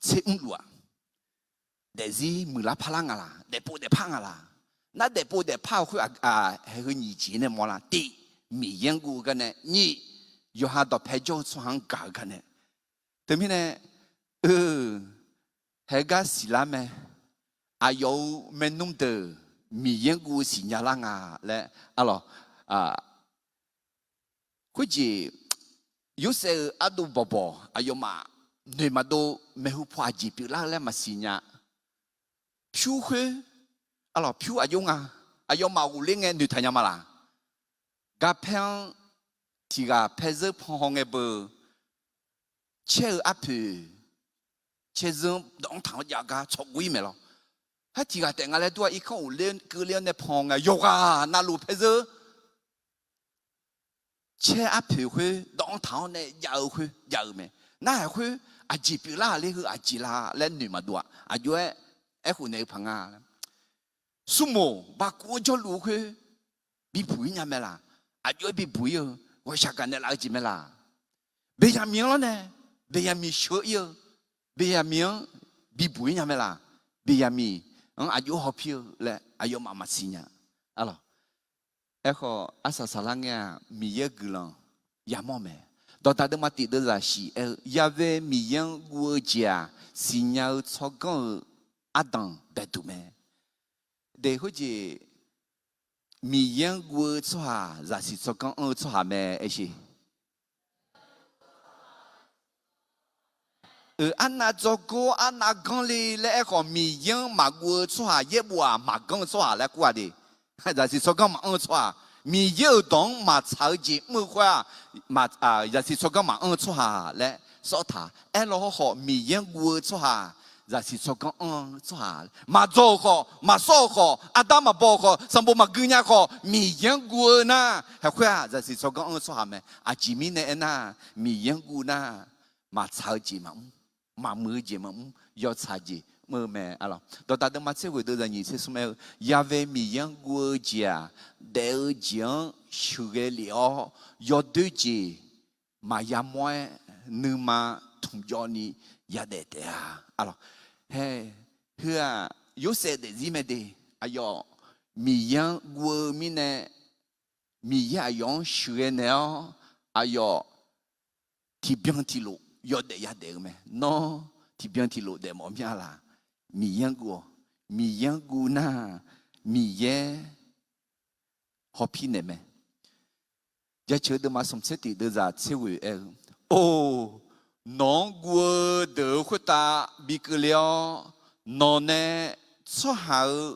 tser mrluf-aq, daefzir muiqlar parlar nga laq, daefpov daefpar nga laq. Nar daefpov daefpar-eu khoer-aq, haeq heu nyiq jeq nae mawrlar. Tiq, Miqyaer-anr guv-eu gar nae. Nyiq, yawqha dawqpae jawr-eu tsawrhaq-anr gaq-eu gar nae. Teumirnae, eu, haegar siqlar mae. Aqyawf-euq maernmr deuq Miqyaer-anr guv-eu siqnya lar nga laer, arlawq, Khoerjeq, Yorsaev-euq ardov bawqbawq aqyawfmaf noeq maqdov, maeqhu paw aqjeq pyeuflar-eu laer maqsiq nya. Pyur khoer, arlawq, pyur aqjox nga, aqyawfmaf ghofler ngae noeqtaq nya ma laq? Garpaer-anr tiq ghaq paezeur pan haw ngae beu, caer-eu arpoeq, caer zeur-anr dawq-anr taq-awr jav gar tsawqgor-ir maeq lawr. Haer tiq ghaq taef nga laer dur-a, irkanr ghofler keuvler-awr nae pan haw ngae, yawqghaq navluf paezeur caer arpoeq khoer dawq-anr taq-awr nae jav-eu khoer jav-eu mae. Narhaq khoer aqjeq pyeuflar-aq ler heu aqjeq la laer noeq maqdov-aq, aqjox-aer aerkhof naeq-eu paq nga laer. Smrmoq baqkuv-anr jawrluf-eu khoer bibuq-ir nya mae laq? Aqjox-aer bibuq-ir-eu ghawqshaq gaqnaeq laf-eu jeq mae laq? Beqyaqmiq-anr lawrnae, Beqyaqmiq sheuq-ir-eu, Beqyaqmiq-anr bibuq-ir nya mae laq? Beqyaqmiq-anr aqjox hawpir-eu laer aqyawfmaf maqsiq nya. Arlawq, aerkhawf arsaq saqlar ngae-aq, Miqyaer guiqlanq yamawr mae. Dawqdaq deuvma tiq deuvzaq shif aer-eu, Ya've Miqyaer-anr guv-eu jeq-aq, siqnya-eu tsawrganr-eu ardanq baeduq mae. Deq khoerjeq, Miqyaer-anr guv-eu tsawrhaq zaqsiq tsawrganr anr-eu tsawrhaq mae aersheq. Euq, arnav dzawgor arnav ganr le laer aerkhawf, Miqyaer-anr maqguv-eu tsawrhaq yaerbof-aq maqganr-eu tsawrhaq laer kur-a de. Zaqsiq tsawrganr maqanr-eu tsawrhaq, Miqyaer-euq dawq-anr maqtsaq-eu jeq mr-eu khoer-aq, zaqsiq tsawrganr maqanr-eu tsawrhaq laer sawr taq. Aerlaw hawrkhawf, Miqyaer-anr guv-eu tsawrhaq zaqsiq tsawrganr anr-eu tsawrhaq, maqdzaw-euq khawf, maqsawr-euq khawf, ardanr maqbaw-euq khawf, sanqbof maqgui nya khawf, Miqyaer-anr guv-eu nar, haeq khoer-aq zaqsiq tsawrganr anr-eu tsawrhaq mae. Aqjeq mirnae aernar, Miqyaer-anr guv nar, maqtsaq-eu jeq maqmr, maqmuiq-eu jeq maqmr, yawtsaq jeq mr-eu mae. Dawqdaq deuvma tser ghoeq deuvzaq nyiq tser smr aer-eu, Ya've Miqyaer-anr guv-eu jeq-aq, daef-eu jeq-anr sheuqghae lef-awr, yawdoer jeq maqya mawr-aer, nuima tmqjawv ni yadaef taef-a. Arlawq, hae, heu-aq, Yorsaev daefzir mae de. Aqyawf Miqyaer-anr guv-eu mirnae, Miqyaer aqyawf-anr sheuqghae naeq-awr, aqyawf tiqbyan tiqlof yawdaef yadaef-eu mae. Nawr tiqbyan tiqlof daefmawf mir-a laq? Miqyaer-anr guv-awq. Miqyaer-anr guv nar, Miqyaer hawpir naeq mae. Jaceuq deuvma smq tser tiq deuvzaq tser ghoeq aer-eu, Or, nawq-anr guv-eu deuq-euq khoertav bi keuvle-awr, nawq nae tsawrhaq-eu,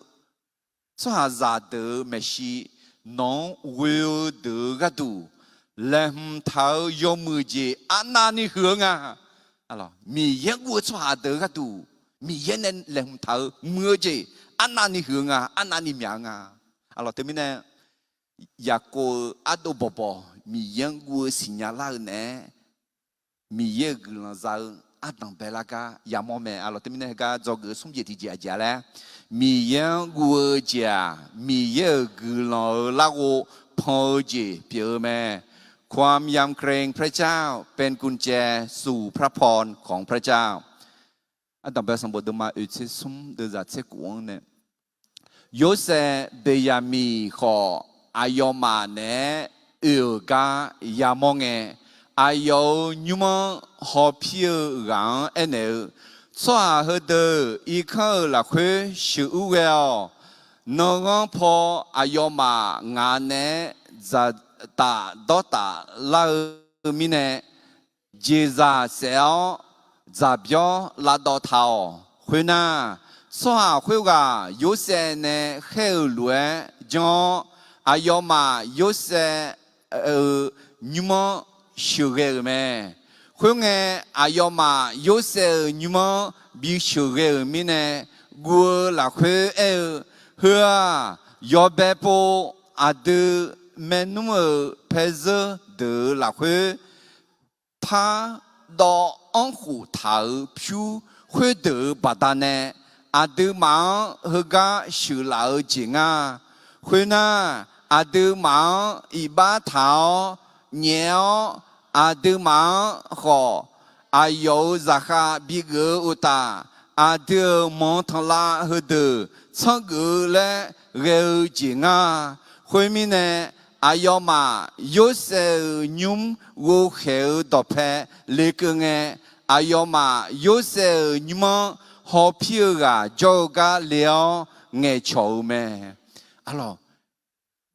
tsawrhaqzaq deuq-euq maeqshi nawq-anr ghoe-eu deuq-euq gharduq, laeqhmq taq-euq yawmuiq jeq arnavni huiq-eu nga. Miqyaer guv-eu tsawrhaq deuq-euq gharduq, Miqyaer nae laeqhmq taq-eu muiq-eu jeq arnavni huiq-eu nga, arnavni myaq-eu nga. Arlawq, teumirnae Yaqkov-euq ardov bawqbawq Miqyaer-anr guv-eu siqnya lar-eu naeq-aer, Miqyaer-euq guiqlanq za-eu ardanq baelar gar yamawr mae. Arlawq, teumirnae heugar dzawgeuf-eu smr jeq tiqjeq aqjeq-a laer, Miqyaer-anr guv-eu jeq-aq, Miqyaer-euq guiqlanq-euq larghov pan-eu jeq pyeuf-eu mae. ความยำเกรงพระเจ้าเป็นกุญแจสู่พระพรของพระเจ้า Ardanqbae sanqbof deuvma oeq tser smr deuvzaq tser kof-anr nae, Yorsaev Beqyaqmiq khawf aqyawfmaf naeq-aer oe-euq gar yamawr ngae, aqyawf-euq nymr-anr hawpir-eu ghaq-anr aernaeq-eu, Tsawrhaq heudeuq irkanr-euq lafkhoer sheuqur ghae-awq. Nanrghanr paw aqyawfmaf ngaq naeq-aer dzaqtaf dawrtaf lar-eu mirnae, jeqzaq saef-awr dzaqbyawr lavdawv taq-awq. Khoernar, tsawrhaq khoerghaq Yorsaev nae khaer-euq lof-aer janr-awr, aqyawfmaf Yorsaev-euq nymr-anr sheuqghae-euq mae. Khoerngae, aqyawfmaf Yorsaev-euq nymr-anr bi sheuqghae-euq mirnae, guv-eu lafkhoer aer-eu, Heu-aq, yawbae pov aqdui maernmr-euq paezeur deuq-euq lafkhoer pardawv anrkhof taq-euq pyur khoerdeuq-euq baqdanae, aqduimaf-anr heugar sheuqlaf-eu jeq nga. Khoernar, aqduimaf-anr iqbax taq-awr nyaef-awr, aqduimaf-anr khawf aqyawf-euq zaqkhav bigeuf-eu uqtaf, aqdui-euq manq tanqlav heudeuq tsanrgeuf-eu laer ghae-eu jeq nga. Khoermirnae, aqyawfmaf Yorsaev-euq nymr ghovkhaeq-eu dawqpae lekeuv ngae, aqyawfmaf Yorsaev-euq nymr-anr hawpir-eu ghaq jawr-eu gar le-awr ngaeqcawq-eu mae. Arlawq,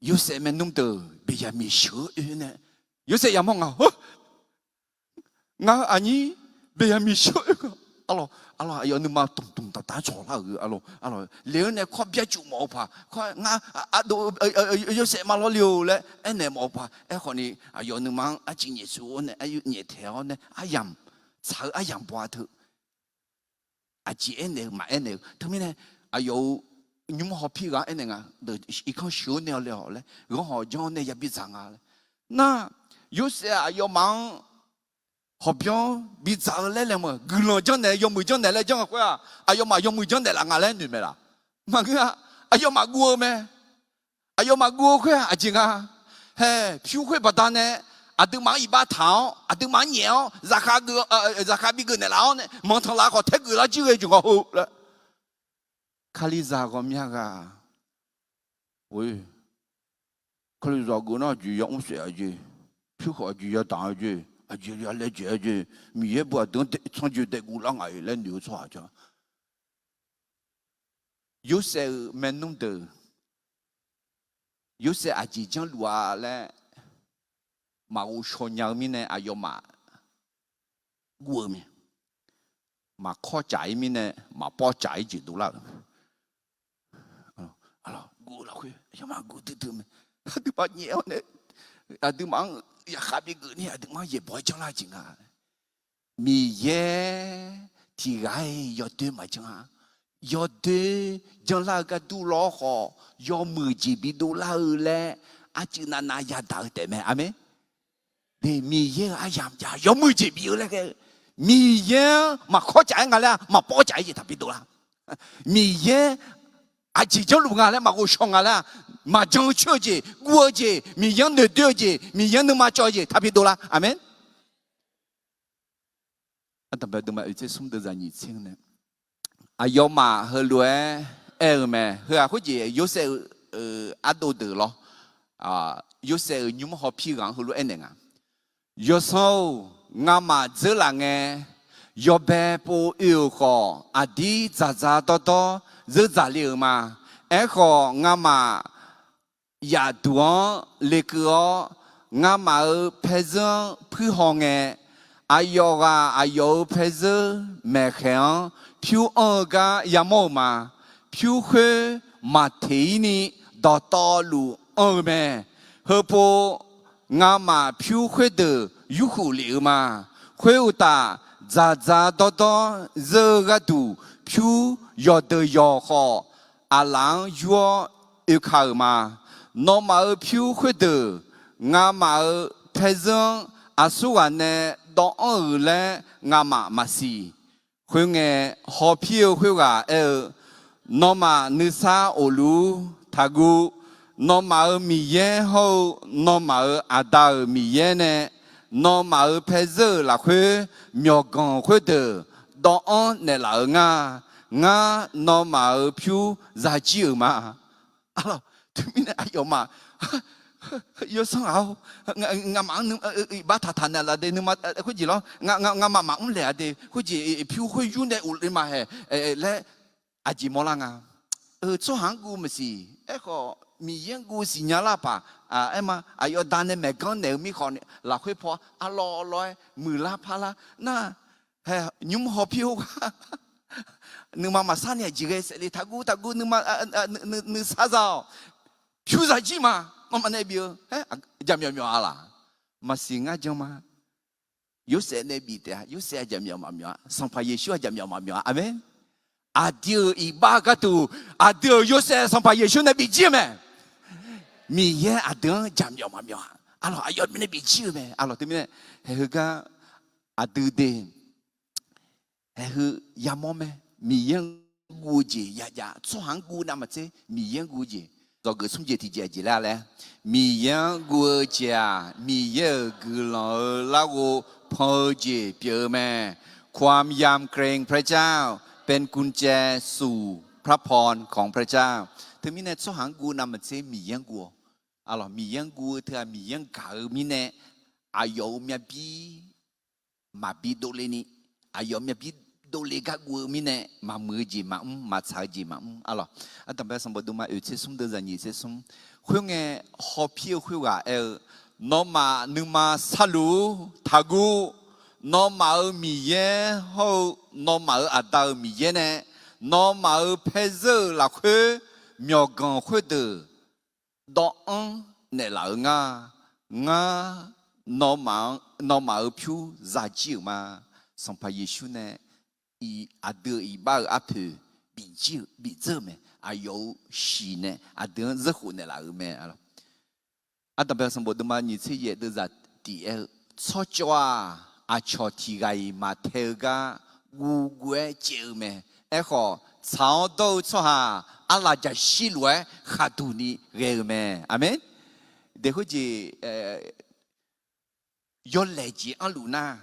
Yorsaev maernmr deuq Beqyaqmiq sheuq-eu oe nae, Yorsaev yamawr nga, heu, ngaq-euq aqnyir Beqyaqmiq shir-eu nga. Arlawq, arlawq, aqyawf nuima dmqdmq daqdaq cawq lar-euq, arlawq, arlawq, lef-anr nae kawr byar cuf mawf-eu paq, kawr ngar, ardov, Yorsaev ma lawrle-or laer aernaeq mawf-eu paq. Aerkhawf ni aqyawf nuima-anr arciv nyaef suf-awr nae, aryaer nyaef taeq-awr nae, aryamq, tsaq-eu aryamq baw-a teu. Aqjeq aernaeq-eu maqaer naeq-eu teumirnae, aqyawf-euq nymr hawpir ghaq-anr aernaeq nga, irkanr sheuq-awr nae-awq laer-awq laer, ghanr hawq janr-awr nae yabi dzaq nga laer. Nar, Yorsaev aqyawfmaf-anr hawqbyanr bidzaq-eu laer laeqhmq-eu guiqlanq janrnaeq, yawmuiq janrnaeq laer janr-eu khoer-aq, aqyawfmaf yawmuiq janrnaeq laf nga laer noeq mae laf? Maqngeur-a. Aqyawfmaf guv-eu mae. Aqyawfmaf guv-eu khoer-aq aqjeq nga. Hae, pyur khoer baqdanae aqduimaf-anr iqbax taq-awr, aqduimaf-anr nyaef-awr, zaqkhav geuf, zaqkhav bigeuf naeqlaf-awr nae manqtanqlav khawf taergeuf lar jir ghae jeq ngawq ho laer. Kalizaq ghawqmya ghaq, oe, Kalizaq geuf nar aqjeq ya mr saef-a jeq, pyur khawf aqjeq ya daq-a jeq, aqjeq ya laejae-a jeq, Miqyaer bu aqdui-anr tsanrjoe daef guvlar nga-iq laer noeq-eu tsawrhaq ja. Yorsaev-euq maernmr deuq, Yorsaev aqjeq janrluf-a laer maqghov shaw nya-eu mirnae aqyawfmaf guv-eu mae. Maqkawr caf-ir mirnae maqpawv caf-ir jeq dovlar-euq. Guv-eu lafkhoer aqyawfmaf guv duidui mae. Aqduimaf nyaef-awr nae, aqduimaf-anr zaqkhav bigeuf ni aqduimaf-anr yaeqbawq-aer janrlar jeq nga. Miqyaer tiqghaq-iq yawdoer maqjanr-a. Yawdoer janrlar-eu gharduq lawr khawf, yawmuiq jeq bidovlar-eu laer arcuiv navnav yadaq-eu taef mae. Aqmeq. Miqyaer-euq aryamq jav yawmuiq jeq bif-eu laer ghae-eu, Miqyaer-anr maqkawr caf-aer nga laer-aq maqpawv caf-aer jeq taqbi dovlar. Miqyaer aqjeq janrluf nga laer maqghov shaw nga laer-aq, maqjan-eu coer-eu jeq, guv-eu jeq, Miqyaer-anr noeqdoer-eu jeq, Miqyaer-anr nuima cawv-eu jeq taqbi dovlar. Aqmeq. Ardanqbae deuq ma oeq tser smr deuq zaqnyiq tser nae, aqyawfmaf heulof-aer aer-eu mae. Heu-aq khoerjeq Yorsaev-euq ardov deuq lawr, Yorsaev-euq nymr hawpir ghaq-anr heulof-aer aernaeq nga. Yawsanr-or, ngamaf dzeurlaf ngae, yawbae pov oe-euq khawf, aqdir dzaqdzaq dawrdawr zeur dzaqle-euq ma. Aerkhawf, ngamaf yaf duq-anr lekeuv-awr, ngamaf-euq paerzeur-anr puirhaw ngae, aqyawf ghaq aqyawf-euq paerzeur maeqkhaeq-anr pyur anr-eu gar yamawr-euq ma. Pyur khoer maqteq-ir ni dawqtawvluf anr-eu mae. Heupov, ngamaf pyur khoerdeuq yurkhuf lef-eu ma. Khoeruqtaf, dzaqdzaq dawrdawr zeur-eu gharduq pyur yawqdeuq yawq khawf, aqlaf-anr yur-awr oeka-euq ma. Nawmaf-euq pyur khoerdeuq ngamaf-euq paerzeur-anr aqsurghaq nae dawvanr-euq laer ngamaf maqsiq. Khoerngae, hawpir-eu khoerghaq aer-eu, Nawmaf nuisar of-lur. Taqguv. Nawmaf-euq Miqyaer hawr-eu nawmaf-euq aqda-euq Miqyaer nae nawmaf-euq paerzeur-euq lafkhoer myawqganq khoerdeuq dawvanr naeqlaf-eu ngar. Ngar nawmaf-euq pyur zajir-euq ma. Arlawq, teumirnae aqyawfmaf, Yawsanr ghaq-or, ngamaf-anr iqbax taqtaq naeqlaf de, nuima khoerjeq lawr, ngamaf maqmr laeq-a de, khoerjeq pyur khoer yur nae of le ma hae laer aqjeq mawrlar nga. Tsawrhaq-anr guv maqsiq. Aerkhawf, Miqyaer-anr guv siqnya lar paq. Aerma, aqyawf da nae maeqganr naeq-eu mirkhanq lafkhoer paw arlawr lawr-aer muiqlar parlar nar, hae, nymr hawpir-eu gar nuima maqsar ni aqjeq ghae saef le. Taqguv taqguv, nuima nuisar za-awq. Pyur zaqjir ma. Nawmaf nae bif-eu jaqmyawf myawf-a laq? Maqsiq ngar jan ma. Yorsaev nae bif taef-a. Yorsaev aqjaqmyawf maqmyawf-a. Sanqpaq Yeqsur aqjaqmyawf maqmyawf-a. Aqmeq. Aqdui-euq iqbax gharduq, aqdui-euq Yorsaev Sanqpaq Yeqsur nae bifjir-eu mae. Miqyaer aqdui-anr jaqmyawf maqmyawf-a. Arlawq, aqyawf nae bifjir-eu mae. Arlawq, teumirnae, haeq heugar aqdui de haeq heu yamawr mae. Miqyaer-anr guv-eu jeq yajav, tsawrhaq-anr guv navmaqtser Miqyaer-anr guv-eu jeq. Dzawgeuf smr jeq tiqjeq aqjeq laer laer, Miqyaer-anr guv-eu jeq-aq, Miqyaer-euq guiqlanq-eu larghov pan-eu jeq pyeuf-eu mae. ความยำเกรงพระเจ้าเป็นกุญแจสู่พระพรของพระเจ้า. Teumirnae tsawrhaq-anr guv navmaqtser Miqyaer-anr guv-awq. Arlawq, Miqyaer-anr guv-eu teu-aq, Miqyaer-anr gaq-eu mirnae, aqyawf-euq myavbir maqbi dovle ni, aqyawf-euq myavbir dovle gar guv-eu mirnae, maqmuiq-eu jeq maqmr, maqtsaq-eu jeq maqmr. Arlawq, ardanqbae sanqbof dovma oeq tser smr deuv zaqnyiq tser smr. Khoerngae, hawpir-eu khoerghaq aer-eu, Nawmaf nuima sharluf-ur. Taqguv. Nawmaf-euq Miqyaer hawr-eu nawmaf-euq Aqda-euq Miqyaer nae nawmaf-euq paerzeur-euq lafkhoer myawqganq khoerdeuq dawvanr naeqlaf-eu ngar. Ngar, nawmaf-euq pyur zajir-euq ma. Sanqpaq Yeqsur nae aqdui-euq iqbax-euq arpoeq bifjir-eu bifdzeur-eu mae. Aqyawf-euq shiq nae aqdui-anr zeurkhof naeqlaf-euq mae. Ardanqbae sanqbof deuvma nyiq tser yaef deuvzaq tiq aer-eu, tsawrcawv-aq, aqcawq tiq ghaq-iq maqtae-eu gar guvguv-aer caev-eu mae. Aerkhawf, tsaq-awr dawr-eu tsawrhaq arlaqjaqshir lof-aer khaqduq ni ghae-eu mae. Aqmeq. Deq khoerjeq yawlaeq jeq anrluf nar,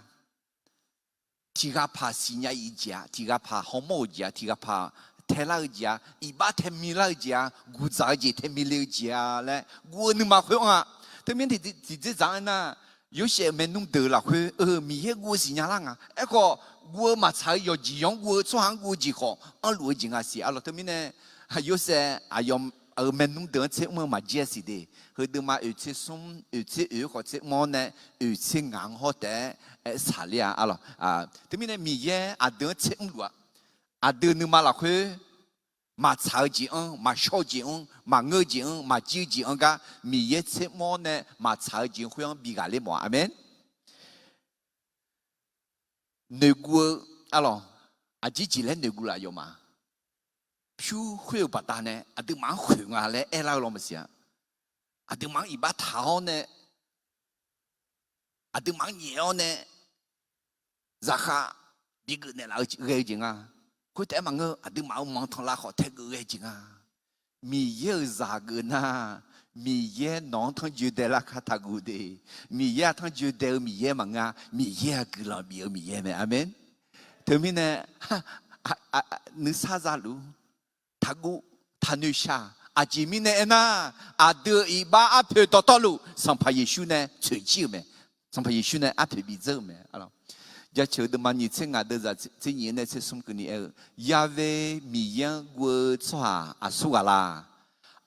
tiq ghaq paq siqnya-iq jeq-a, tiq ghaq paq hawmawr-euq jeq-a, tiq ghaq paq taelar-eu jeq-a, iqbax taemi lar-eu jeq-a, guqdzaq-eu jeq taemi le-eu jeq-a laer guv-eu nuima khoer anr-a. Teumirnae tiqdzer dzaq-anr aernar, Yorsaev-euq maernmr deuq lafkhoer-eu Miqyaer guv-eu siqnya lar nga. Aerkhawf, guv-eu maqtsaq-eu yawqjeq yawq-anr guv-eu tsawrhaq-anr guv-eu jeq khawf anrluf-eu jeq nga siq arlawq. Teumirnae Yorsaev aqyawf-euq maernmr deuq-anr tser mr-eu maqjir-a siq de. Heudeuqma oeq tser smr, oeq tser oeq-aer khawf tser mr-awr nae, oeq tser ngaq-anr hawr taef-aer aer saqler-a arlawq. Teumirnae Miqyaer aqdui-anr tser mrluf-a. Aqdui nuima lafkhoer maqtsaq-eu jeq-anr, maqshawr-eu jeq-anr, maqngeur-eu jeq-anr, maqjir-eu jeq-anr gar Miqyaer tser mr-awr nae maqtsaq-eu jeq-anr khoer-anr bi ghaqler mawf-a. Aqmeq. Noeqguv-eu arlawq, aqjir jeq laer noeqguv laf yawf ma. Pyur khoer-euq baqdanae aqduimaf-anr khoeq nga laer aerlar-eu lawr maqsiq-a. Aqduimaf-anr iqbax taq-awr nae, aqduimaf-anr nyaef-awr nae, zaqkhav bigeuf naeqlaf-eu ghae-eu jeq nga. Khoertaef-aer maqngeur, aqduimaf-euq manqtanqlav khawf taegeuf ghae-eu jeq nga. Miqyaer-euq zaq geuf nar, Miqyaer nawq-anr tanrjoe daelar kar taqguv de. Miqyaer-aq tanrjoe dae-eu Miqyaer maqngeur-a. Miqyaer-aq guiqlanq bif-eu Miqyaer mae. Aqmeq. Teumirnae nuisar zaluf-ur. Taqguv, taqnoeq shaq. Aqjeq mirnae aernar, aqdui-euq iqbax arpoeq dawqtawvluf Sanqpaq Yeqsur nae tsoeqjir-euq mae. Sanqpaq Yeqsur nae arpoeq bidzeur-euq mae. Jaceuq-eu deuvma nyiq tser ngaq deuvzaq tser nyiq-anr nae tser smr keuvni aer-eu, Ya've Miqyaer-anr guv-eu tsawrhaq aqsur ghaq la?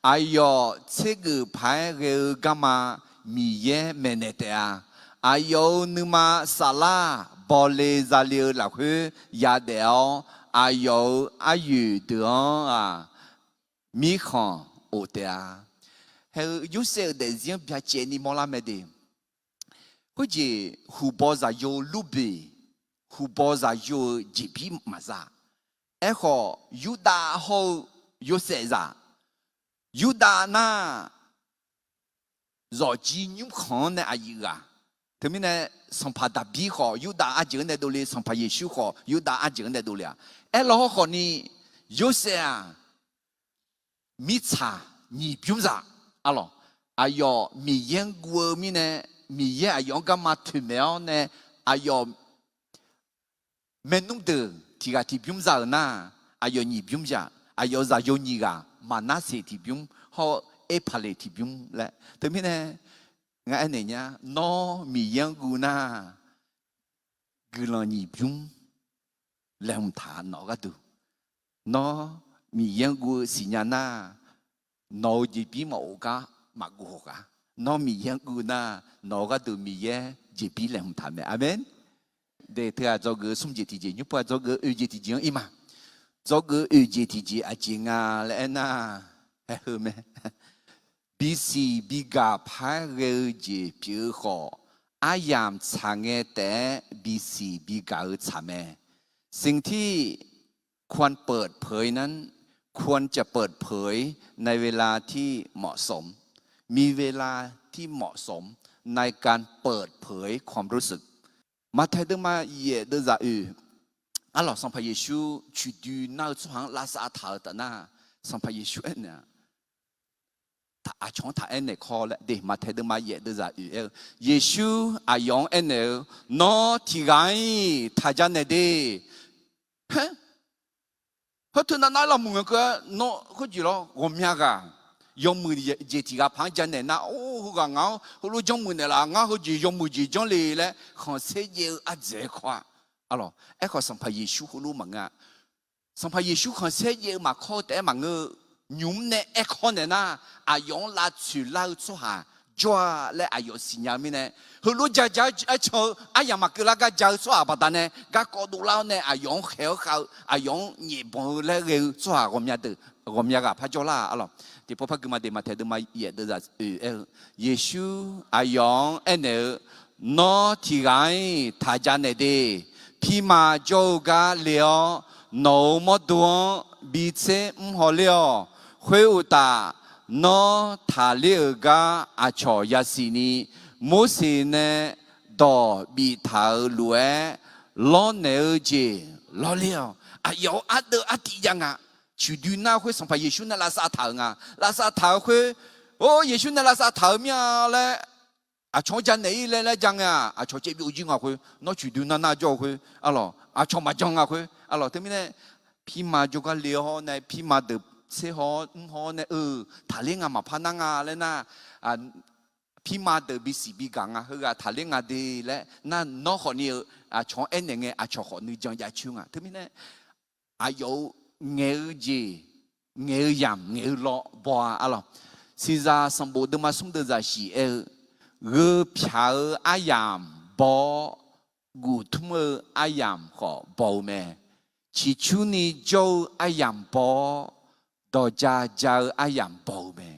Aqyawf tsergeuf paq-aer ghae-eu garma Miqyaer maeqnaeq taef-a. Aqyawf-euq nuima saflar bawle zale-eu lafkhoer yadaef-awr, aqyawf-euq aryoeq deuq-anr-aq, mirkhanq of taef-a. Hae-eu Yorsaev-euq daefzir-anr byacaevni mawrlar mae de. Khoerjeq huqbaw zaqyo lurbeq, huqbaw zaqyo-eu jeqbir maqza. Aerkhawf, Yurdav hawr-eu Yorsaev zaq, Yurdav nar, zawqjir nymrkhanq-anr nae aqyuif ghaq. Teumirnae, sanqpaq Daqbir khawf Yurdav arjeuq-anr nae dovle, Sanqpaq Yeqsur khawf Yurdav arjeuq-anr nae dovle-a. Aerlaw hawrkhawf ni, Yorsaev-aq, mirtsaq nyiq bymr zaq arlawq. Aqyawf Miqyaer-anr guv-eu mirnae, Miqyaer aqyawf-anr garma toeqmaeq-awr nae, aqyawf maernmr deuq tiq ghaq tiq bymr za-euq nar, aqyawf nyiq bymr zaq. Aqyawf zaqyo nyiq ghaq, Maqnarseq tiq bymr hawr-eu Erpaqleq tiq bymr laer. Teumirnae ngar aernaeq nya, nawr Miqyaer-anr guv nar, guiqlanq nyiq bymr laeqhmq taq nawq-eu gharduq. Nawr Miqyaer-anr guv-eu siqnya nar, nawq-euq jeqbir maqof gar maqguv haw ghaq. Nawr Miqyaer-anr guv nar, nawq-eu gharduq Miqyaer jeqbir laeqhmq taq mae. Aqmeq. De teughaq dzawgeuf-eu smr jeq tiqjeq, nymr pov-aq dzawgeuf-eu oeq jeq tiqjeq-anr ir ma. Dzawgeuf-eu oeq jeq tiqjeq aqjeq nga laer aernar, hae heu mae. Bisiq bigaq paq-aer ghae-eu jeq pyeuf-eu khawf, aryamq tsaq ngae taef-aer bisiq bigaq-eu tsaq mae. สิ่งที่ควรเปิดเผยนั้น ควรจะเปิดเผยในเวลาที่เหมาะสม มีเวลาที่เหมาะสมในการเปิดเผยความรู้สึก Maqtaeq deuvma yaef deuvzaq oeq. Arlawq, Sanqpaq Yeqsur coiqdoi nar-eu tsawrhaq-anr lavsav taq-eu taf nar, Sanqpaq Yeqsur aernaeq-a, aqcawq-anr taq aernaeq kawr laer de. Maqtaeq deuvma yaef deuvzaq oeq aer-eu, Yeqsur aqyawf-anr aernaeq-eu, Nawr tiq ghaq-iq taq janaeq de. Haer, hawr teu nav nav lavmuiq ngaq keuv-aer nawr khoerjeq lawr ghawqmya ghaq yawmuiq jeq tiq ghaq paq-anr janaeq nar, or, heughaq ngaq-anr heulof janrmuiq naeqlaf, ngar heujeq yawmuiq jeq janr le laer khanqsaer jaev-eu ardzaeq-aer kawr-a. Arlawq, aerkhawf Sanqpaq Yeqsur heulof maqngeur-a. Sanqpaq Yeqsur khanqsaer jaev-eu maqkawr-eu taef-aer maqngeur-eu, nymq mr nae aerkawr naeq nar, aqyawf-anr lavtsoeq lar-eu tsawrhaq jawr-a laer aqyawf siqnya-eu mirnae, heulof ja ja-aer can-eu aryamq maqkeuv lar gar ja-eu tsawrhaq baqdanae garkawv dovlar-awr nae aqyawf-anr khaeq-awr khav-eu, aqyawf-anr nyaef banq-eu laer ghae-eu tsawrhaq ghawqmya deuq, ghawqmya ghaq par jawrlar-aq arlawq. Tiqpov par gui ma de, Maqtaeq deuvma yaef deuvzaq oeq aer-eu, Yeqsur aqyawf-anr aernaeq-eu, Nawr tiq ghaq-ir taq ja naeq de. Pirma jawr-eu gar le-awr, nawq-euq mawrdo-anr bi tser mr haw ler-awq. Khoeruqtaf, nawr taqler-euq gar aqcawq yasiq ni Morseq nae dawq biftaq-euq lof-aer lawrnaeq-eu jeq lawrler-awq. Aqyawf-euq ardeuv artiv jav nga. Coiqdoi nar khoer Sanqpaq Yeqsur nae lavsav taq-euq nga. Lavsav taq-eu khoer, or, Yeqsur nae lavsav taq-eu mir-a laer, aqcawq-anr ja naeq-ir laer laer ja ngae-aq, aqcawq caev byov jir nga khoer, nawr coiqdoi nar nar jawr-eu khoer arlawq, aqcawq maqjan nga khoer arlawq. Teumirnae, pirma jawrgar le-awr nae, pirma deuq tser haw-awr mr haw-awr nae, eu, taqler nga maqpar nar nga laer nar, pirma deuq bisiq bigaq nga, heughaq taqler nga de laer nar, nawr khawfni-eu aqcawq-anr aernaeq ngae, aqcawq khawf nuijan jav coer nga. Teumirnae, aqyawf-euq ngaeq-eu jeq, ngaeq-eu yamq, ngaeq-eu law baw-a arlawq. Siqzaq sanqbof deuvma smr deuvzaq shiq aer-eu, gheu pyaq-eu aryamq baw-awr, guqtmr-eu aryamq khawf baw-eu mae. Ciqcurni jawr-eu aryamq baw-awr, dawqja ja-eu aryamq baw-eu mae.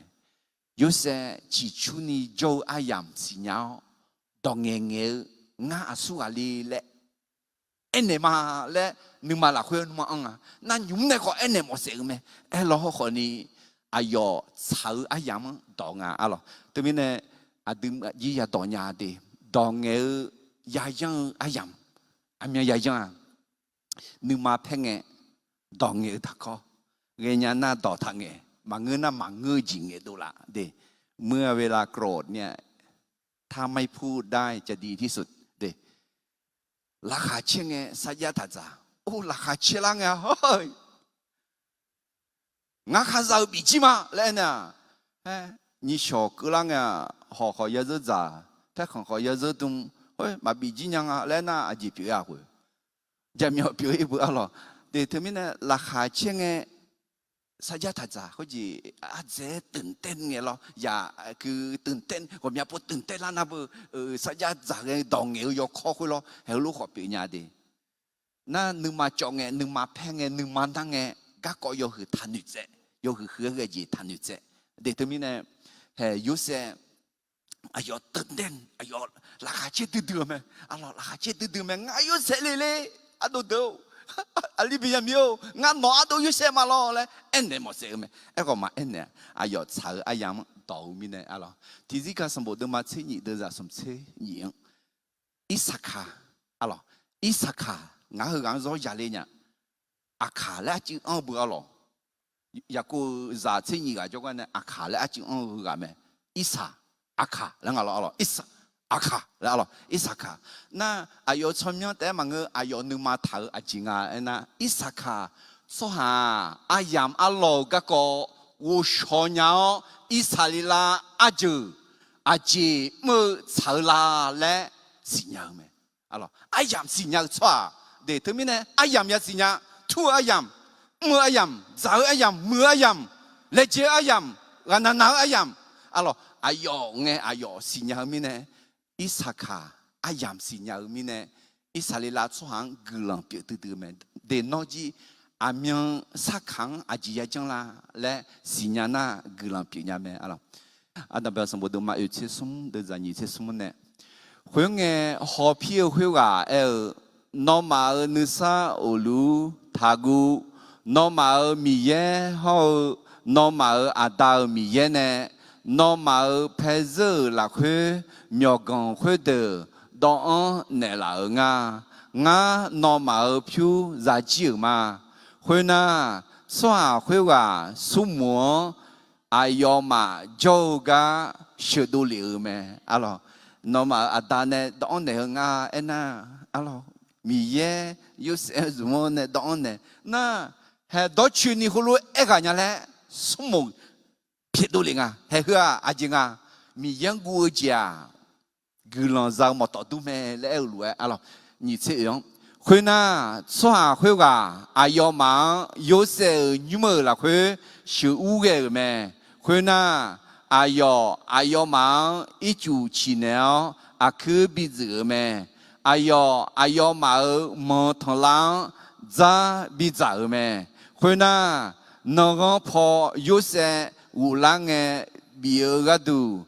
Yorsaev ciqcurni jawr-eu aryamq siqnya-awr, dawq ngaeq ngaeq-eu, ngar aqsur ghaq le laer aernaeq ma laer, nuima lafkhoer nuima anr nga. Nar nymq mr nae khawf aernaeq mawfsaef-eu mae. Aerlaw hawrkhawfni, aqyawf tsaq-eu aryamq-anr dawq nga arlawq. Teumirnae, aqdui jir yadawq nya de, dawq ngaeq-eu yayanr-eu aryamq, aqmyan yayanr-a. Nuima paer ngae, dawq ngaeq-eu taqkawr. Ghaenya nar dawq taqngaeq, maqngeur nar maqngeur-eu jeq ngaeqdov laf de. เมื่อเวลาโกรธเนี่ย ถ้าไม่พูดได้จะดีที่สุด de. Laqkhaq caer ngae sarjax taq dzaq. Or, laqkhaq caer lar ngae-a, ngar khar za-eu bif jir ma laer aernaeq-aq, nyiqshawq keuvlar ngae-aq, hawq khawf ya zeur dzaq, paerkhanq khawf ya zeur dm, khoer maqbif jir nya nga laer nar, aqjeq pyeuf-a khoer, jaqmyawf pyeuf-ir beu arlawq. De teumirnae laqkhaq caer ngae sarjax taq dzaq khoerjeq ardzaeq-aer ตื่นเต้น ngae lawr, yaq keu ตื่นเต้น, ghawqmya pov ตื่นเต้น lar nar beu, sarjax dzaq ghae dawq ngaeq-eu yawkawr khoer lawr, heulof khawf pyeuf nya de. Nar nuima cawv ngae, nuima paer ngae, nuima nar ngae, garkawv yawhuiq taqnoeq tsaev, yawhuiq huiq-aer ghae jeq taqnoeq tsaev. De teumirnae, hae Yorsaev aqyawf ตื่นเต้น, aqyawf laqkhaq caer duidui-eu mae. Arlawq, laqkhaq caer duidui mae. Ngar Yorsaev le le, ardov deuq-or, aqli bi yamir-or, ngar nawq ardov Yorsaev ma lawr laer aernaeq mawfsaef-eu mae. Aerkhawf maqaer naeq-a. Aqyawf tsaq-eu aryamq-anr dawq-eu mirnae arlawq. Tiqzir ka sanqbof deuvma tser nyif deuvzaq smq tser nyif-anr, Irsaqkaq arlawq. Irsaqkaq, ngar heughaq-anr zawr yale nya. Aqkaq laer arcuiv anr-eu beu arlawq. Yaqkov-euq zaq tser nyif ghaq jawrgar nae Aqkaq laer arcuiv anr-eu heughaq mae. Irsaq, Aqkaq laer nga lawr arlawq. Irsaq, Aqkaq laer arlawq. Irsaqkaq. Nar aqyawf tsawrmyanr taef-aer maqngeur, aqyawf nuima taq-eu aqjeq nga aernar, Irsaqkaq tsawrhaq-aq, aryamq arlawq-euq garkawv ghovshaw nya-awr, Irsaqleqlav arjeuq aqjeq mr-eu tsaq-eu la laer siqnya-eu mae. Aryamq siqnya-eu tsawrhaq de. Teumirnae aryamq yasiq nya. Tur-eu aryamq, mr-eu aryamq, dzaq-eu aryamq, muiq-eu aryamq, laejae-eu aryamq, ghaqnaq naq-eu aryamq, arlawq, aqyawf ngae aqyawf siqnya-eu mirnae, Irsaqkaq aryamq siqnya-eu mirnae, Irsaqleqlav tsawrhaq-anr guiqlanq pyeuf duidui-eu mae. De nawr jir aqmyan sarkaq-anr aqjeq yajanr la laer siqnya nar guiqlanq pyeuf nya mae arlawq. Aqdaq bae sanqbof deuvma oeq tser smr deuvzaq nyiq tser smr nae, khoerngae hawpir-eu khoerghaq aer-eu, Nawmaf-euq nuisar uqlur taqguv. Nawmaf-euq Miqyaer hawr-eu nawmaf-euq aqda-euq Miqyaer nae nawmaf-euq paezeur-euq lafkhoer myawqganq khoerdeuq dawv-anr naeqlaf-euq nga. Ngar nawmaf-euq pyur zajir-euq ma. Khoernar, tsawrhaq khoerghaq smrmuiq-anr aqyawfmaf jawr-eu gar sheuqdov lef-euq mae. Arlawq, nawmaf-euq aqda nae dawv-anr naeq-eu nga aernar, arlawq, Miqyaer Yorsaev zmq-anr nae dawv-anr naeq nar, hae dawrcoeni heulof-aer ghaq nya laer smrmuiq pyaeqdov lef nga. Hae heu-aq aqjeq nga, Miqyaer-anr guv-eu jeq-aq, guiqlanq za-eu mawqtawf dur mae laer aer-eu lof-aer arlawq, nyiq tser oeq-anr, khoernar, tsawrhaq khoerghaq aqyawfmaf-anr Yorsaev-euq nymr-euq lafkhoer sheuqur ghae-euq mae. Khoernar, Aqyawf aqyawfmaf-anr ircuf ciqnaeq-awr aqkuir bidzeuq-euq mae. Aqyawf aqyawfmaf-euq manq tanqlar-anr dzar bidzaq-euq mae. Khoernar, nanqghanr paw Yorsaev ghoflar ngae bif-eu gharduq,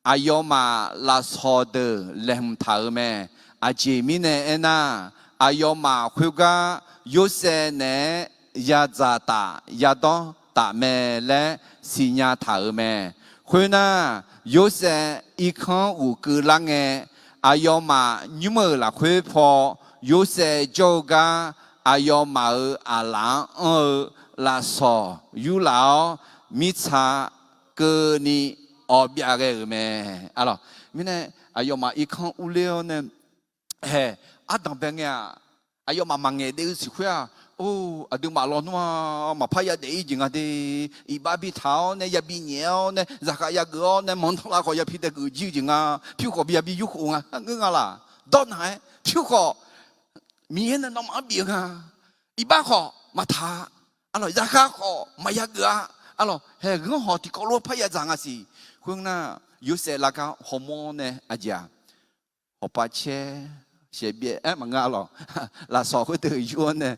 aqyawfmaf lafsawq deuq laeqhmq taq-euq mae. Aqjeq mirnae aernar, aqyawfmaf khoergar Yorsaev naeq-aer yadzaq taf yadawr taf mae laer siqnya taq-euq mae. Khoernar, Yorsaev irkanr ghofkeuv lar ngae, aqyawfmaf nymr-euq lafkhoer paw Yorsaev jawr-eu gar aqyawfmaf-euq aqlaf-anr anr-eu lafsawq yurlaf-awr, mirtsa keuvni awqbyav ghae-euq mae. Arlawq, mirnae aqyawfmaf irkanr urler-awr nae, hae, ardanq bae ngae-aq, aqyawfmaf maqngaeq daef-eu siq khoer-aq, or, aqduimaf lawnmr-a, maqpar yadaef-ir jeq nga de. Iqbax bitaq-awr nae yabi nyaef-awr nae zaqkhav yageuf-awr nae manqnan lav khawf yapi daegeuf jir-eu jeq nga. Pyur khawf bi yabi yurkhof nga ngeur nga laq? Dawrnaq-aer pyur khawf Miqyaer nae nawmaf-anr bif-eu nga. Iqbax khawf maqtaq-a. Arlawq, zaqkhav khawf maqya geuf-a. Arlawq, hae ghanr hawq tiqkawv lof-aer parya dzaq nga siq. Khoernar, Yorsaev lavgar hawmawr nae aqjeq-aq, hawqpav caer shaeqbyaev-aer maqngeur arlawq. Lafsawq khoerdeuq yur-awr nae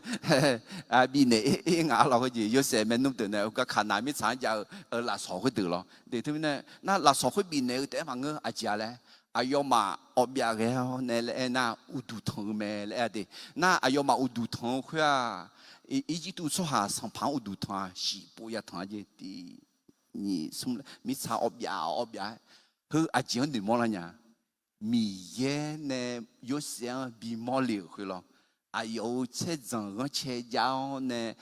bifnaeq-ir nga arlawq. Khoerjeq Yorsaev maernmr deuq nae heugar Kaqnaq mirtsaq-anr jav-eu lafsawq khoerdeuq lawr. Teumirnae nar, lafsawq khoer bifnaeq-eu taef-aer maqngeur. Aqjeq-a laer, aqyawfmaf awqbyav ghae-awr nae laer aernar, uqduq tanq-eu mae laer aer de. Nar, aqyawfmaf uqduq tanq-eu khoer-aq, Irjirtuv tsawrhaq sanqpaq-anr uqduq tanq-a. Shif pov ya tanq-a jeq tiq nyiq smr laer mirtsaq awqbyav awqbyav-aer, heu aqjeq-anr noeqmawr lar nya. Miqyaer nae Yorsaev-anr bimawr le-euq khoer lawr. Aqyawf-euq tsaerdzanq ghanrcae jav-awr nae,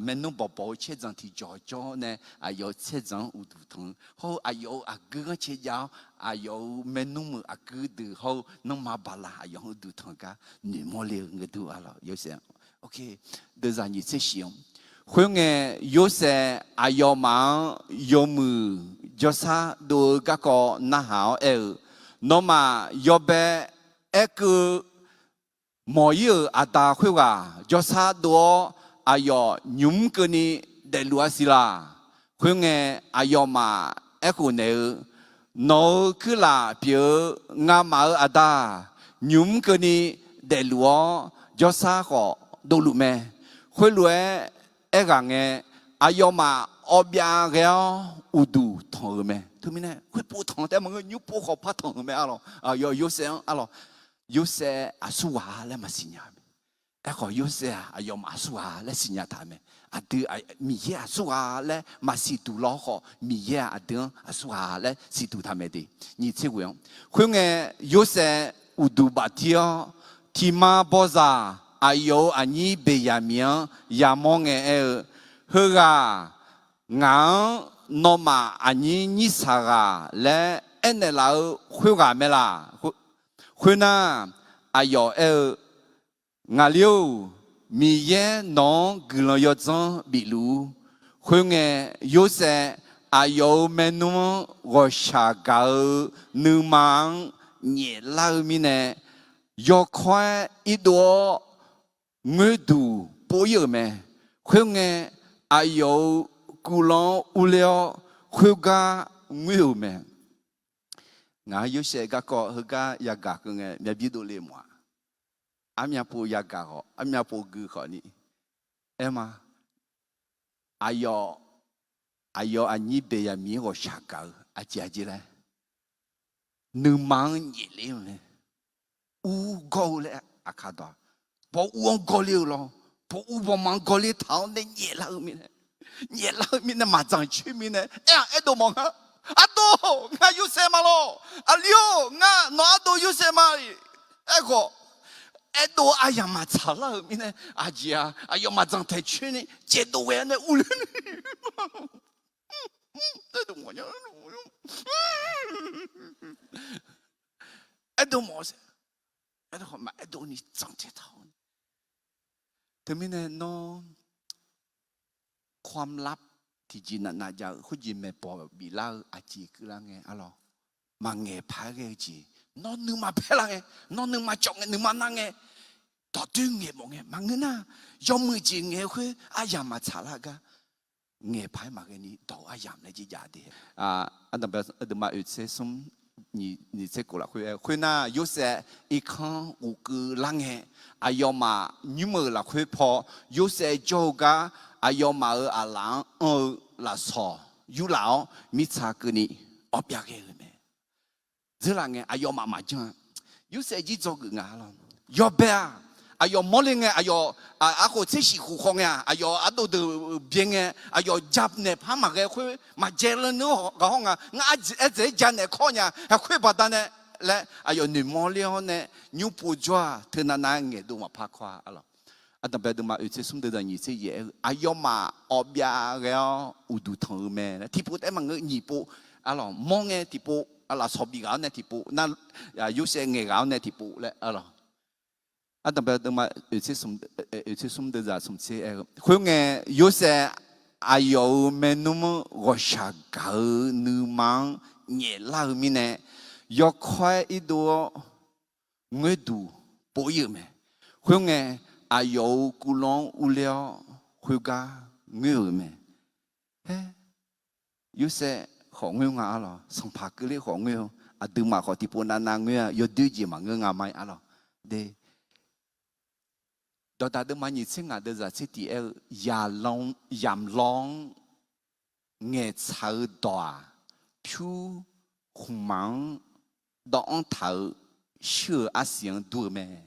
maernmr bawqbawq-eu tsaerdzanq tiqjawq jawr-awr nae, aqyawf-euq tsaerdzanq-anr uqduq tanq-eu hawr-eu, aqyawf-euq aqguir ghanrcae jav-awr, aqyawf-euq maernmr-euq aqguir deuq hawr-eu nanrma bala aqyawf-anr uqduq tanq gar noeqmawr le-eu ngeur dur arlawq Yorsaev. Deuqzaq nyiq tser shif-anr, khoerngae, Yorsaev aqyawfmaf-anr yawmuiq jawrshar dov-eu garkawv narhaq-awr aer-eu, Nawmaf yawbae aerkeuv mawq-ir-euq aqda khoerghaq jawrshar dov-awr, aqyawf nymq mr keuvni daefluf-a siq laq? Khoerngae, aqyawfmaf aerkhof naeq-eu, Nawq-euq kuirlaf pyeuf-eu ngamaf-euq aqda, nymq mr keuvni daefluf-awr jawrshar khawf dovluf mae. Khoerlof-aer aerghaq ngae, aqyawfmaf awqbyav ghae-awr uqduq tanq-euq mae. Teumirnae khoerpov tanq taef-aer maqngeur, nymr pov khawf par tanq-euq mae arlawq. Aqyawf Yorsaev-anr arlawq, Yorsaev aqsurghaq laer maqsiq nya-eu mae. Aerkhawf, Yorsaev-aq aqyawfmaf aqsurghaq laer siqnya taq-euq mae. Aqdui Miqyaer aqsurghaq laer maqsiq duq lawr khawf, Miqyaer-aq aqdui-anr aqsurghaq laer siqduq taq mae de. Nyiq tser ghoeq-anr, khoerngae, Yorsaev uqduq baftir-awr, tiqma bawzaq aqyawf-euq aqnyir Beqyaqmiq-anr yamawr ngae aer-eu, Heughaq ngaq-anr nawmaf aqnyir nyir saq ghaq laer aernaeq laf-eu khoerghaq mae laq? Khoernar, aqyawf aer-eu, Ngaqli-or, Miqyaer nawq-anr guiqlanq yawdzanr bifluf-ur. Khoerngae, Yorsaev aqyawf-euq maernmr-anr ghawqshaq gaq-eu nuima-anr nyaeflar-eu mirnae, yawkawr-aer irdov-awr ngoerduq pov-ir-euq mae. Khoerngae, aqyawf-euq kuvlanr-anr urler-awr, khoergar ngoer-euq mae. Ngaq-anr Yorsaev garkawv heugar yagaq keuv ngae, myav bir dovle mawf-aq, armyav pov yagaq khawf, armyav pov gui khawf ni, aer ma. Aqyawf, aqyawf aqnyir Beqyaqmiq-anr ghawqshaq gaq-eu aqjeq aqjeq laer, nuima-anr nyaefler-eu mae. Ur gawr-eu laer aqkar dawq-a. Baw ur-anr gawrler-eu lawr, baw ur bawma-anr gawrler taq-awr nae nyaeflar-eu mirnae, nyaeflar-eu mirnae maqdzanq coer mirnae aer-aq, aerdov mawf nga. Ardov, ngar Yorsaev ma lawr. Aqli-or, ngar nawq ardov Yorsaev ma. Aerkhawf, aerdov aryamq maqtsaq lar-euq mirnae, aqjeq-aq, aqyawf maqdzanq taeq coer ni caevdov ghae-awr nae urler ni. Aerdov mawf-eu, aerdov mawf-eu, aerdov maqaerdov ni dzanq taeq taq-awr. Teumirnae nawr ความลับ tiqjeq navnav jav-eu khoerjeq maeqbawq biflar-eu aqjeq keuvlar ngae arlawq, maqngaeq paq-aer ghae-eu jeq, nawr nuima paer lar ngae, nawr nuima cawv ngae, nuima nar ngae, dawqdoer ngaeq mawf ngae maqngeur nar, yawmuiq jeq ngaeq-eu khoer aryamq maqtsaq lar gar ngaeq paq-aer maqghae ni dawq-eu aryamq laer jir jav de. Ardanqbae aqduimaf oeq tser smr nyiq tser kof lafkhoer-aer, khoernar, Yorsaev irkanr ghofkeuv lar ngae, aqyawfmaf nymr-euq lafkhoer paw, Yorsaev jawr-eu gar aqyawfmaf-euq aqlaf-anr anr-eu lafsawq yurlaf-awr, mirtsaq keuvni awv byav ghae-euq mae. Dzeurlaf ngae aqyawfmaf maqjanr-a. Yorsaev jir dzawgeuf nga lawr. Yawbae-aq, aqyawf mawrle ngae, aqyawf arkhof tser shif khof khaw ngae-aq, aqyawf ardov deuq byae ngae, aqyawf janaeq par maqghae khoer maqjae lawr neur ghaq hawr nga. Ngar ardzaeq-aer janaeq kawr nya, haeq khoer baqdanae laer aqyawf noeqmawr ler-awr nae, nymr pov jawr-aq, teunav nav ngaeqdov maqpar kawr-a arlawq. Ardanqbae aqduimaf oeq tser smr deuq zaq nyiq tser yaef aer-eu, aqyawfmaf awv byav ghae-awr uqduq tanq-eu mae laer tiqpov taef-aer maqngeur nyiq pov arlawq. Mawr ngae tiqpov, lafsawq bif ghaq-awr nae tiqpov nar, Yorsaev ngaeq ghaq-awr nae tiqpov laer arlawq. Ardanqbae aqduimaf oeq tser smr deuq zaq smq tser aer-eu, khoerngae, Yorsaev aqyawf-euq maernmr-anr ghawqshaq gaq-eu nuima-anr nyaeflar-eu mirnae, yawkawr-aer irdov-awr ngoerduq pov-ir-euq mae. Khoerngae, aqyawf-euq kuvlanr-anr urler-awr khoergar ngoer-euq mae. Haer, Yorsaev khawf ngoer nga arlawq. Sanqpaq keuvler khawf ngoer-eu, aqduimaf khawf tiqpov navnav ngoer-a, yawdoer jeq maqngeur nga ma-ir arlawq. De, dawqdaq deuvma nyiq tser ngaq deuq zaq tser tiq aer-eu, yamlawr-anr ngaeqtsaq-eu dawq-aq, pyur khmqmaq-anr dawvanr taq-eu shuir-euq arsiq-anr dur-eu mae.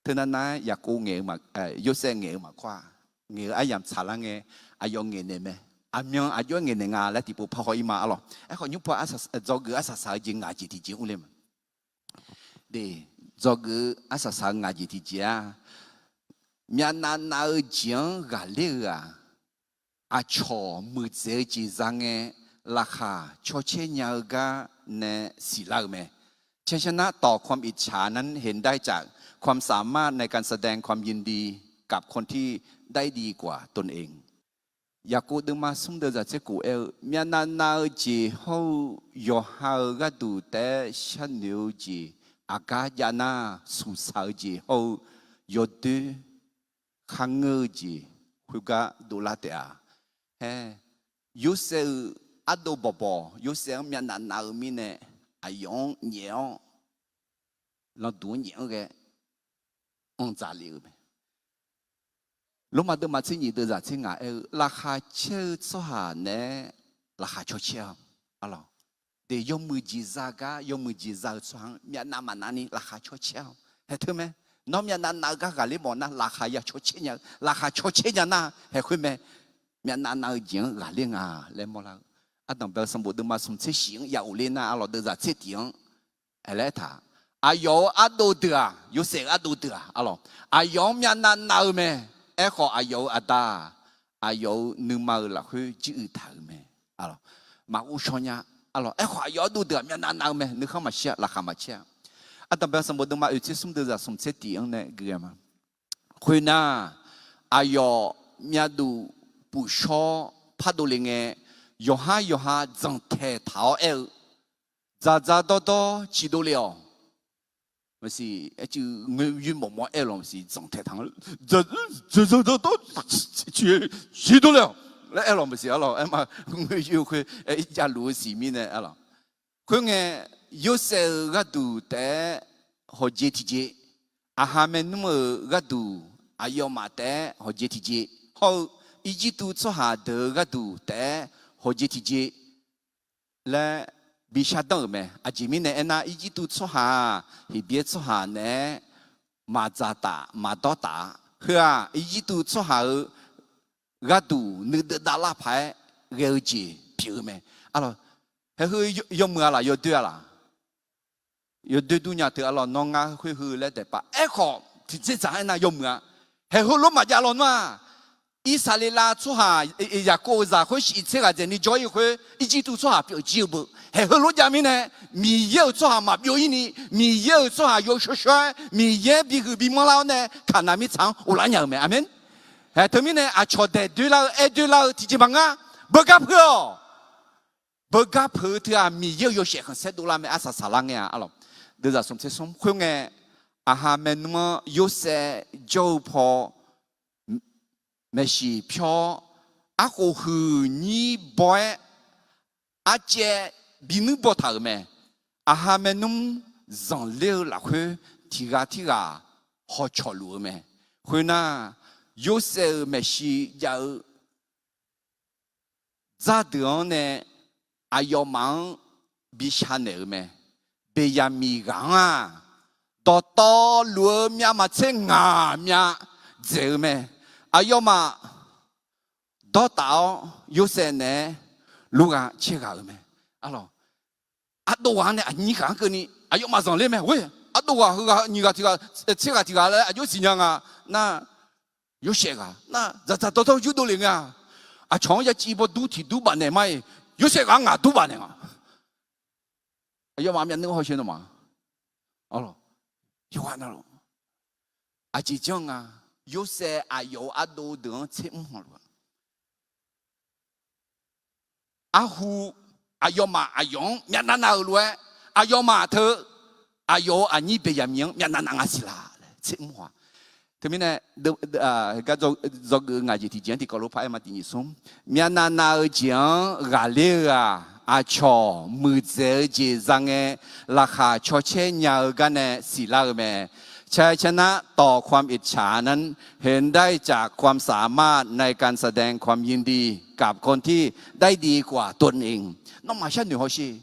Teunav nav-aer Yaqkov ngaeq-eu, Yorsaev ngaeq-eu maqkawr-a. Ngaeq-eu aryamq tsaqlar ngae, aqyawf ngaeqnaeq mae. Aqmyan aqjox-aer ngaeqnaeq nga laer tiqpov parhaw-ir ma arlawq. Aerkhawf, nymr pov-aer dzawgeuf arsaq saq-eu jeq ngaq jeq tiqjeq urler ma. De, dzawgeuf-eu arsaq saq-eu ngaq jeq tiqjeq-aq, myavnav nav-eu jeq-anr ghaqler-eu-aq, aqcawq muiqdzaeq-eu jeq za ngae, laqkhaq cawcaer nya-eu gar nae siqlar-eu mae. ชัยชนะต่อความอิจฉานั้นเห็นได้จากความสามารถในการแสดงความยินดีกับคนที่ได้ดีกว่าตนเอง Yaqkov deuvma smr deuq zaq tser kof aer-eu, myavnav nav-eu jeq hawr-eu yawqha-euq gharduq taef-aer sharnoeq-eu jeq, aqgar jav nar, suqsaq-eu jeq hawr-eu yawdoer kharngeur-eu jeq khoergar dovlar taef-a. Haer, Yorsaev-euq ardov bawqbawq, Yorsaev-anr myavnav nav-eu mirnae, aqyawf-anr nyaef-awr, landuq-anr nyaef-anr ghae anr dzaq le-euq mae. Lormav deuvma tser nyiq deuq zaq tser ngaq aer-eu, laqkhaq caer-eu tsawrhaq naeq-aer laqkhaq cawcaer-awq arlawq. De, yawmuiq jeq za gar yawmuiq jeq za-eu tsawrhaq-anr myavnav maqnav ni laqkhaq cawcaer-awq. Haeq teu mae. Nawr myavnav nav-eu gar ghaqler mawf nar, laqkhaq ya cawcaer nya-eu, laqkhaq cawcaer nya nar haeq khoer mae. Myavnav nav-eu jeq-anr ghaqler nga laer mawrlar-eu. Ardanqbae-eu sanqbof deuvma smq tser shif-anr ya ghofler nar arlawq, deuq zaq tser tiq-anr aerlaer aertaq, aqyawf-euq ardov deuq-aq, Yorsaev-euq ardov deuq-aq arlawq, aqyawf-anr myavnav nav-eu mae. Aerkhawf, aqyawf-euq aqda-aq, aqyawf-euq nuima-euq lafkhoer jiruiq taq-euq mae. Maqghov shaw nya arlawq. Aerkhawf, aqyawf ardov deuq-aq myavnav nav-eu mae. Nuikhanr maqshir-a, laqkhaq maqcaer-a. Ardanqbae sanqbof deuvma oeq tser smr deuq zaq smq tser tiq-anr nae gui-a ma. Khoernar, aqyawf myavduq pufshawr pardov le ngae, yawqhar yawqha dzanqtaeq taq-awr aer-eu, dzaqdzaq dawrdawr ciqdov le-awq. Maqsiq, aercuiv ngoer yoer mawf mawf aer-eu lawq maqsiq, dzanqtaeq taq-anr, dzaqdzaq dawrdawr ciqdov le-awq laer aer-eu lawq maqsiq arlawq. Aerma, ngoer yoer-eu khoer aer javluf-eu siq mirnae arlawq. Khoerngae, Yorsaev-euq gharduq taef-aer hawqjeq tiqjeq, aqha maernmr-euq gharduq aqyawfmaf taef-aer hawqjeq tiqjeq hawr-eu, Irjirtuv tsawrhaq deuq-eu gharduq taef-aer hawqjeq tiqjeq laer bi shardanr-euq mae. Aqjeq mirnae aernar, Irjirtuv tsawrhaq-aq, Heqbyaer tsawrhaq naeq-aer maqdzaq taf maqdawr taf-a. Heu-aq, Irjirtuv tsawrhaq-euq gharduq nuideuvdav lar paq-aer ghae-eu jeq pyeuf-eu mae. Haeq heu yawmuiq-a laq yawdoer-a laq? Yawdoer dur nya teu arlawq, nawr ngar khoer heu laer daef pav. Aerkhawf, tiqdzerdzaq aernar yawmuiq-a. Haeq heulof maqjav lawnmr-aq, Irsaqleqlav tsawrhaq, Yaqkov-euq zaq khoer shif tser ghaq dzaeqni jawr-ir khoer, Irjirtuv tsawrhaq pyeuf jir-eu beu. Haeq heulof jav mirnae, Miqyaer-euq tsawrhaq maqbyov-ir ni, Miqyaer-euq tsawrhaq yawshawr shawr-aer Miqyaer bihuiq bimawr lar-awr nae Kaqnav mirtsaq-anr ghoflar nya-euq mae. Aqmeq. Haeq teumirnae aqcawq daeq doerlar-eu aer doerlar-eu tiqjeq maqngeur. Beugar peuq-awq. Beugar peuq-eu teu-aq, Miqyaer-euq yawshaef khanqsaer dovlar mae. Arsaq saqlar ngae-a arlawq. Deuvzaq smq tser smr khoerngae, aqha maernmr-anr Yorsaev jawr-eu paw maeqshi pyawr-awr, arkhof huiq nyir baw-aer arcaev binuir baw taq-euq mae. Aqha maernmr zanqler-eu lafkhoer tiq ghaq tirghaq hawcawq luf-eu mae. Khoernar, Yorsaev-euq maeqshi jav-eu dzar deuq-anr nae aqyawfmaf-anr bi shar naeq-eu mae. Beqyaqmiq ghaq-anr-aq, dawqtawvluf-eu myavmaqtser ngaq myav dzaeq-eu mae. Aqyawfmaf dawrtaf-awr Yorsaev naeq-aer lurghaq caer ghaq-euq mae. Arlawq, ardov ghaq-anr nae aqnyir ghaq-anr keuvni aqyawfmaf zanqler mae. Ghoer, ardov ghaq heughaq nyiq ghaq tiq ghaq tser ghaq tiq ghaq laer aqjox siqnya nga nar, Yorsaev ghaq nar dzaqdzaq dawrdawr yurdov lef nga. Aqcawq-anr yaciv bawdur tiq dur bafnaeq ma-iq, Yorsaev ghaq-anr ngaq dur bafnaeq nga. Aqyawfmaf myavnuiv hawsher nawmaf. Arlawq, yawqghaq navluf aqjeq janr nga. Yorsaev aqyawf-euq ardov deuq-anr tser mr hawluf-a. Arhu, aqyawfmaf aqyawf-anr myavnav nav-euq lof-aer, aqyawfmaf teu aqyawf-euq aqnyir Beqyaqmiq-anr myavnav nav nga siq laq laer tser mr haw-a. Teumirnae, gar dzawgeuf-eu ngaq jeq tiqjeq-anr tiqkawv lof paq-aer ma tiq nyiq smr. Myavnav nav-eu jeq-anr ghaqler-eu-aq, aqcawq muiqdzaeq-eu jeq za ngae, laqkhaq cawcaer nya-eu gar nae siqlar-eu mae. ชัยชนะต่อความอิจฉานั้น เห็นได้จากความสามารถในการแสดงความยินดี กับคนที่ได้ดีกว่าตนเอง. Nawmaf sharnoeq hawsher.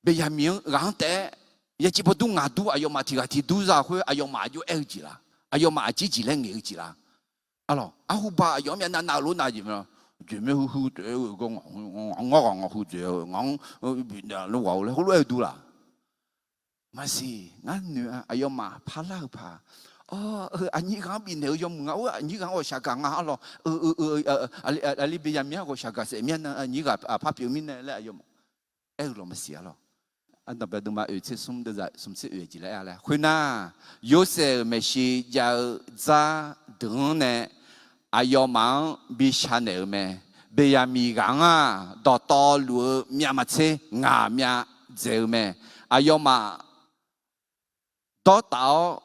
Beqyaqmiq-anr ghaq-anr taef-aer yaciv bawdur ngaq dur aqyawfmaf tiq ghaq tiq dur za khoer aqyawfmaf aqjox aer-eu jeq laq? Aqyawfmaf aqjeq jeq laer ngaeq-eu jeq laq? Arlawq, arhuba aqyawf-anr myavnav nav-eu lof nav jeq mae. Jeq mae huiq huiq taef-eu gawr ngawr ghaq ngawr huiq dzaeq-eu ngaq-anr bifnaeq lof ghaq-eu laer heulof-aer-eu dur laq? Maqsiq, ngar noeq-a, aqyawfmaf parlar-eu paq. Aqnyir ghaq-anr bifnaeq-eu yawmuiq nga. Or, aqnyir ghaq-anr ghawqshaq gaq nga. Arlawq, aqli Beqyaqmiq-anr ghawqshaq gaq saef mir-a nar, aqnyir ghaq par pyeuf mirnae laer aqyawfmaf aer-eu lawq maqsiq. Arlawq, Ardanqbae dmqma oeq tser smr deuvzaq smq tser oeq jeq laer-a laer. Khoernar, Yorsaev-euq maeqshi jav-eu dzar deuq-anr nae aqyawfmaf-anr bi shar naeq-eu mae. Beqyaqmiq ghaq-anr-aq, dawqtawvluf-eu myavmaqtser ngaq myav dzaeq-eu mae. Aqyawfmaf dawrtaf-awr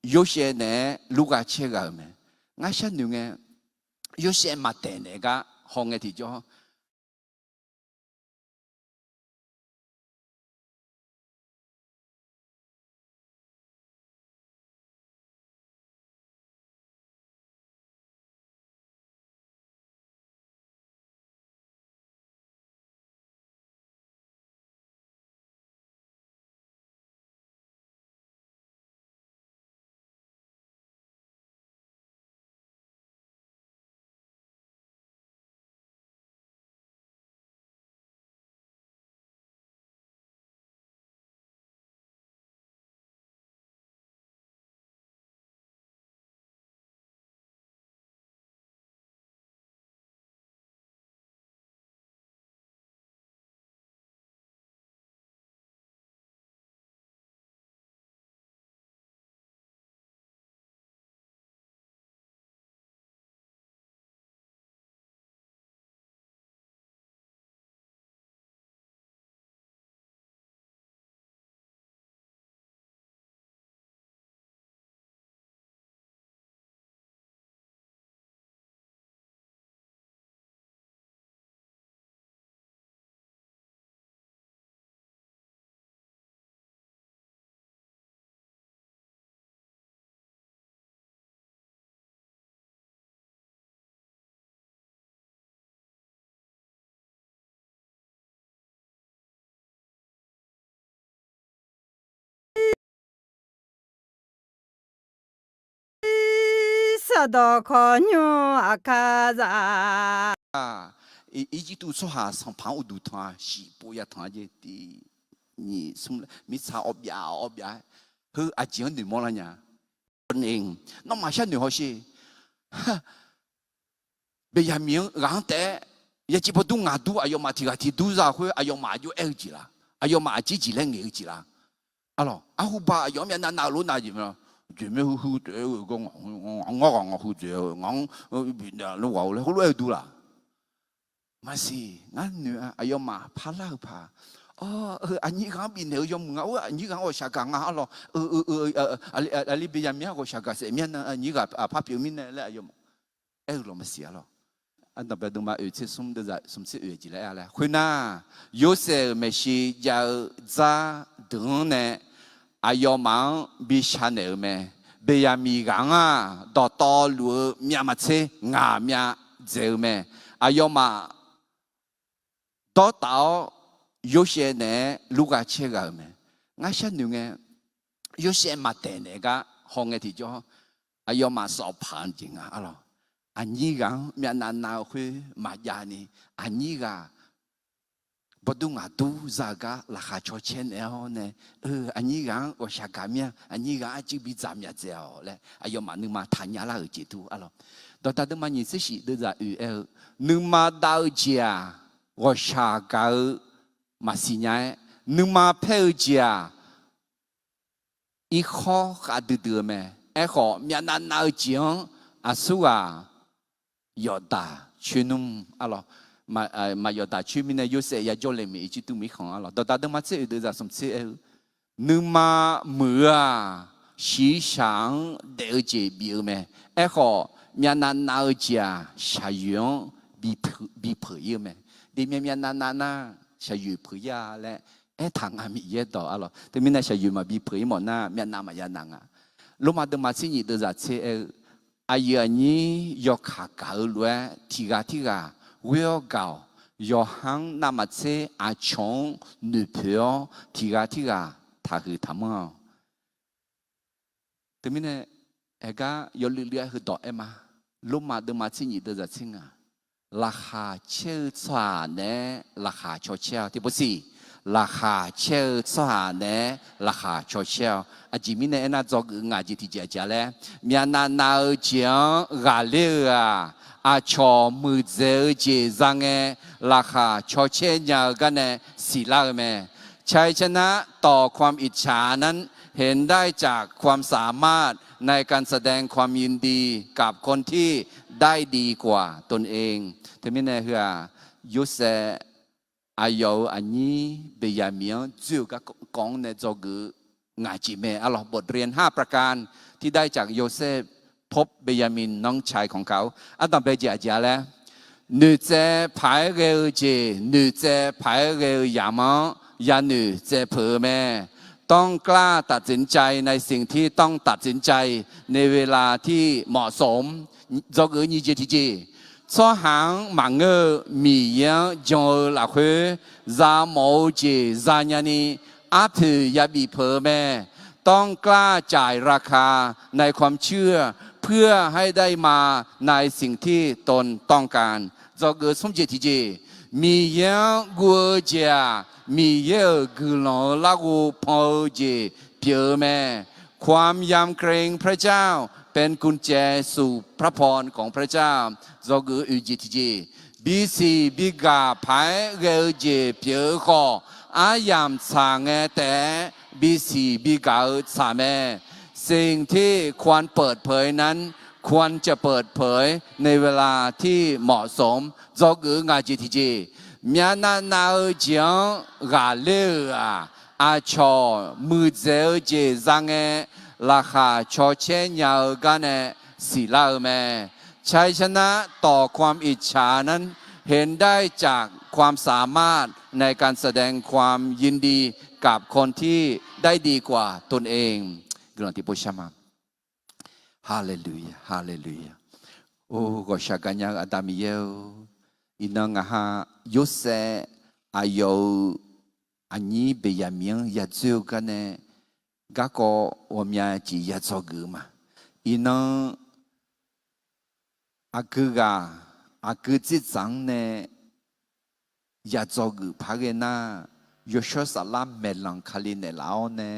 Yorsaev naeq-aer lurghaq caer ghaq-euq mae. Ngar sharnoeq ngae, Yorsaev maqtaeq naeq gar hawngae tiqjawr Saqdawq kawqnymr aqkar za. Irjirtuv tsawrhaq sanqpaq-anr uqduq tanq-a, shiqpov yatanq-a jeq tiq nyiq smr laer mirtsaq awv byav awv byav-aer, heu aqjeq-anr noeqmawr lar nya. Nawmaf sharnoeq hawsher. Beqyaqmiq-anr ghaq-anr taef-aer yaciv bawdur ngaq dur aqyawfmaf tiq ghaq tiq dur za khoer aqyawfmaf aqjox aer-eu jeq laq? Aqyawfmaf aqjeq jeq laer ngaeq-eu jeq laq? Arlawq, arhuba aqyawf-anr myavnav nav-eu lof nav jeq mae. Jeq mae huiq huiq taef-eu gawr ngawr ghaq ngawr huiq dzaeq-eu ngaq-anr bifnaeq lof ghaq-eu laer heulof-aer-eu dur laq? Maqsiq, ngar noeq-a, aqyawfmaf parlar-eu paq. Aqnyir ghaq-anr bifnaeq-eu yawmuiq nga. Or, aqnyir ghaq-anr ghawqshaq gaq nga. Arlawq, aqli Beqyaqmiq-anr ghawqshaq gaq saef mir-a nar, aqnyir ghaq par pyeuf mirnae laer aqyawfmaf aer-eu lawq maqsiq-a lawq. Ardanqbae deuvma oeq tser smr deuvzaq smq tser oeq jeq laer aer-a laer khoernar, Yorsaev-euq maeqshi jav-eu dzar deuq-anr nae aqyawfmaf-anr bi shar naeq-eu mae. Beqyaqmiq ghaq-anr-aq, dawqtawvluf-eu myavmaqtser ngaq myav dzaeq-eu mae. Aqyawfmaf dawrtaf-awr, Yorsaev naeq-aer lurgha caer ghaq-euq mae. Ngar sharnoeq ngae, Yorsaev maqtaeq naeq gar hawngae tiqjawr, aqyawfmaf sawf paq-eu jeq nga-a lawq. Aqnyir ghaq-anr myavnav nav-eu khoer maqjav ni, aqnyir ghaq bawrdur ngaqdur za-eu gar laqkhaq caw caer naeq-awr nae, aqnyir ghaq-anr ghawqshaq gaq mir-a, aqnyir ghaq-anr arcuiv bidzaq myaq dzaeq-awq laer aqyawfmaf nuima taqnya lar-euq jeq dur-a lawq. Dawqdaq deuvma nyiq tser shif deuvzaq oeq aer-eu, nuima dav-eu jeq-aq, ghawqshaq gaq-eu maqsiq nya-aer, nuima paer-eu jeq-aq, irkhawr khavdui dui-eu mae. Aerkhawf, myavnav nav-eu jeq-anr aqsur ghaq yawfdaq coer nmr-a lawq. Maq yawfdaq coer mirnae Yorsaev yajawr le miq ircir dur mirkhanq-a lawq. Dawqdaq deuvma tser oeq deuvzaq smq tser aer-eu, nuima muiq-eu-aq, shiqshaq-anr daef-eu jeq bif-eu mae. Aerkhawf, myavnav nav-eu jeq-aq, shaqyoeq-anr bipeuq ir-eu mae. Deuq myav myavnav nav nar, shaqyoeq peuq ir-a laer aertaq nga Miqyaer dawq-a lawq. Teumirnae shaqyoeq maqbi peuq ir mawfnar, myavnav maqya nav nga. Lormav deuvma tser nyiq deuvzaq tser aer-eu, aqyuif aqnyir yawkaq gaq-eu lof-aer tiqghaq tirghaq ghoer-awr gaq-awq. Yawqha-anr navmaqtser aqcawq-anr noeqpoeq-awr tiqghaq tirghaq taqhuiq taqmanr-awq. Teumirnae, aergar yawluiv luiv-aer heudawq aer ma. Lormav deuvma tser nyiq deuvzaq tser ngaq, laqkhaq caer-eu tsawrhaq naeq-aer laqkhaq caw caer-awq. Tiqpov siq, laqkhaq caer-eu tsawrhaq naeq-aer laqkhaq caw caer-awq. Aqjeq mirnae aernar, dzawgeuf ngaq jeq tiqjeq aqjeq-a laer, myavnav nav-eu jeq-anr ghaqler-eu-aq, aqcawq muiqdzaeq-eu jeq za ngae, laqkhaq caw caer nya-eu garnae siqlar-eu mae. ชัยชนะต่อความอิจฉานั้น เห็นได้จากความสามารถในการแสดงความยินดีกับคนที่ได้ดีกว่าตนเอง Teumirnae heu-aq, Yorsaev aqyawf-euq aqnyir Beqyaqmiq-anr dzoer-eu garkawv-anr nae dzawgeuf-eu ngaq jeq mae-a lawq. บทเรียนห้าประการที่ได้จากโยเซฟ พบเบนยามินน้องชายของเขา Ardanqbae jeq aqjeq-a laer, noeqtsaev paq-aer ghae-eu jeq noeqtsaev paq-aer ghae-eu yamq-anr yanoeq tsaev peuq-eu mae. ต้องกล้าตัดสินใจในสิ่งที่ต้องตัดสินใจในเวลาที่เหมาะสม Dzawgeuf nyiq jeq tiqjeq, tsawrhaq-anr maqngeur-eu Miqyaer-anr jan-eu lafkhoer zamawf-eu jeq zanya ni arpoeq yabif peuq-eu mae. ต้องกล้าจ่ายราคาในความเชื่อ เพื่อให้ได้มาในสิ่งที่ตนต้องการ Dzawgeuf smr jeq tiqjeq, Miqyaer-anr guv-eu jeq-aq, Miqyaer-euq guiqlanq-eu larghov pan-eu jeq pyeuf-eu mae. ความยำเกรงพระเจ้าเป็นกุญแจสู่พระพรของพระเจ้า Dzawgeuf oeq jeq tiqjeq, bisiq bigaq paq-aer ghae-eu jeq pyeuf-eu khawf, aryamq tsaq ngae taef-aer bisiq bigaq-eu tsaq mae. สิ่งที่ควรเปิดเผยนั้น ควรจะเปิดเผยในเวลาที่เหมาะสม Dzawgeuf ngaq jeq tiqjeq, myavnav nav-eu jeq-anr ghaqler-euq-aq, aqcawq muiqdzaeq-eu jeq za ngae, laqkhaq caw caer nya-eu garnae siqlar-eu mae. ชัยชนะต่อความอิจฉานั้นเห็นได้จากความสามารถในการแสดงความยินดีกับคนที่ได้ดีกว่าตนเอง Guiqlanq tiqpov shar ma. Haleluya, haleluya. Or, ghawqshaq gaqnya-eu Aqda Miqyaer-or, iqnan ngaq ha Yorsaev aqyawf-euq aqnyir Beqyaqmiq-anr yadzoer-eu garnae garkawv ghawqmya jeq yadzawgeuf-eu ma. Iqnan aqgeu ghaq aqgeu dzerdzaq-anr nae yadzawgeuf par ghae nar, yawshawr saflar maeqlanq Kali naeqlaf-awr nae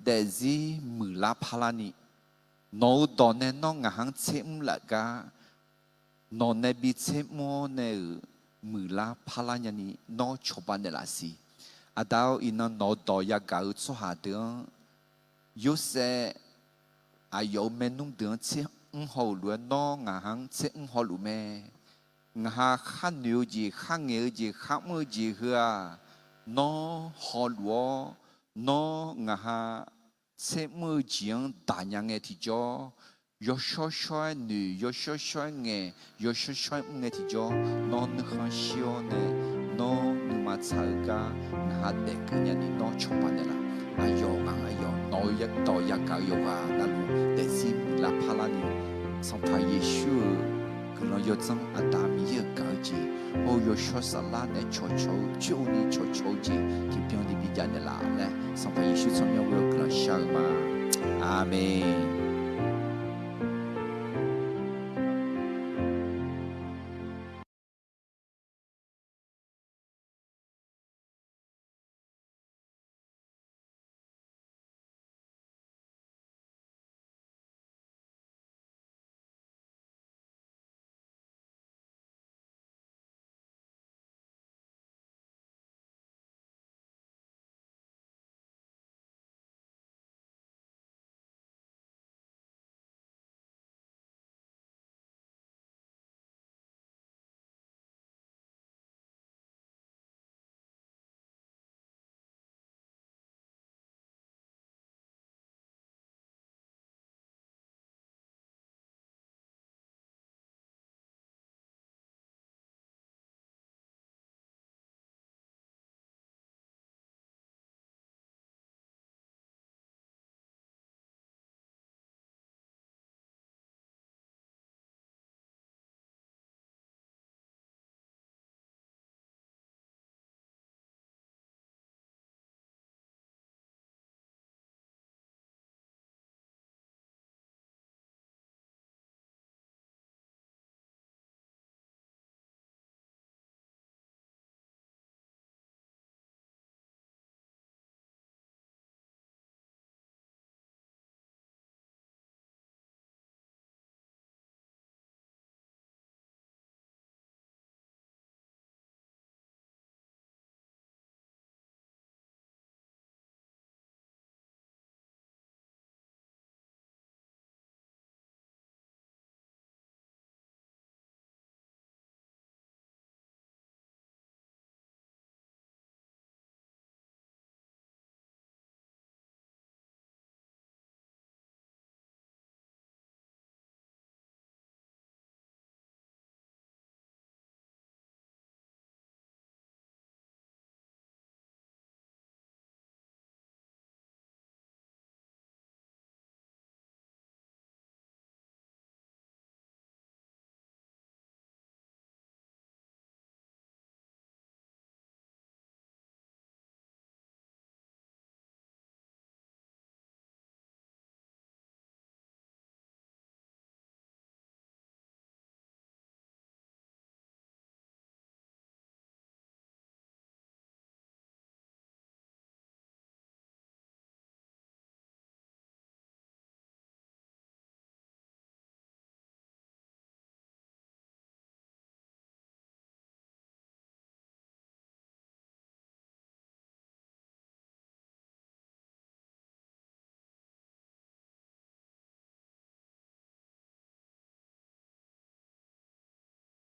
daefzir muiqlar parlar ni, nawq-euq dawq nae nawr ngaq-anr tser mr laf gar, nawq nae bi tser mr-awr nae-euq muiqlar parlar nyani nawr cawba naeqlaf siq. Aqda-or, iqnan nawq-eu dawq yagaq-eu tsawrhaq deuq-anr Yorsaev aqyawf-euq maernmr deuq-anr tser mr haw-euq lof-aer nawr ngaq-anr tser mr hawluf mae. Ngaq ha kharnoeq-eu jeq, kharngaeq-eu jeq, kharmr-eu jeq heu-aq, nawr hawluf-awr, nawr ngaq ha tser mr-eu jeq-anr daqnya ngae tiqjawr, yawshawr shawr-aer noeq, yawshawr shawr-aer ngaeq, yawshawr shawr-aer mr ngae tiqjawr, nawr nuikhanr shir-awr nae, nawr nuima tsaq-eu gar ngaq ha daef keuv nya ni nawr cawba naeqlaf. Aqyawf ngaq-anr aqyawf nawq-eu dawq yagaq-eu yawqghaq navluf daefzir muiqlar parlar ni, Sanqpaq Yeqsur-euq guiqlanq yawdzanr Aqda Miqyaer-euq gaq-eu jeq, hawr-eu yawshawr saflar naeq-aer cawqcawq-eu, coer-eu ni cawqcawq-eu jeq tiqbyan ni bijav naeqlaf laer, Sanqpaq Yeqsur tsawrmyanr ghoe-awr guiqlanq shar-eu ma. Aqmeq.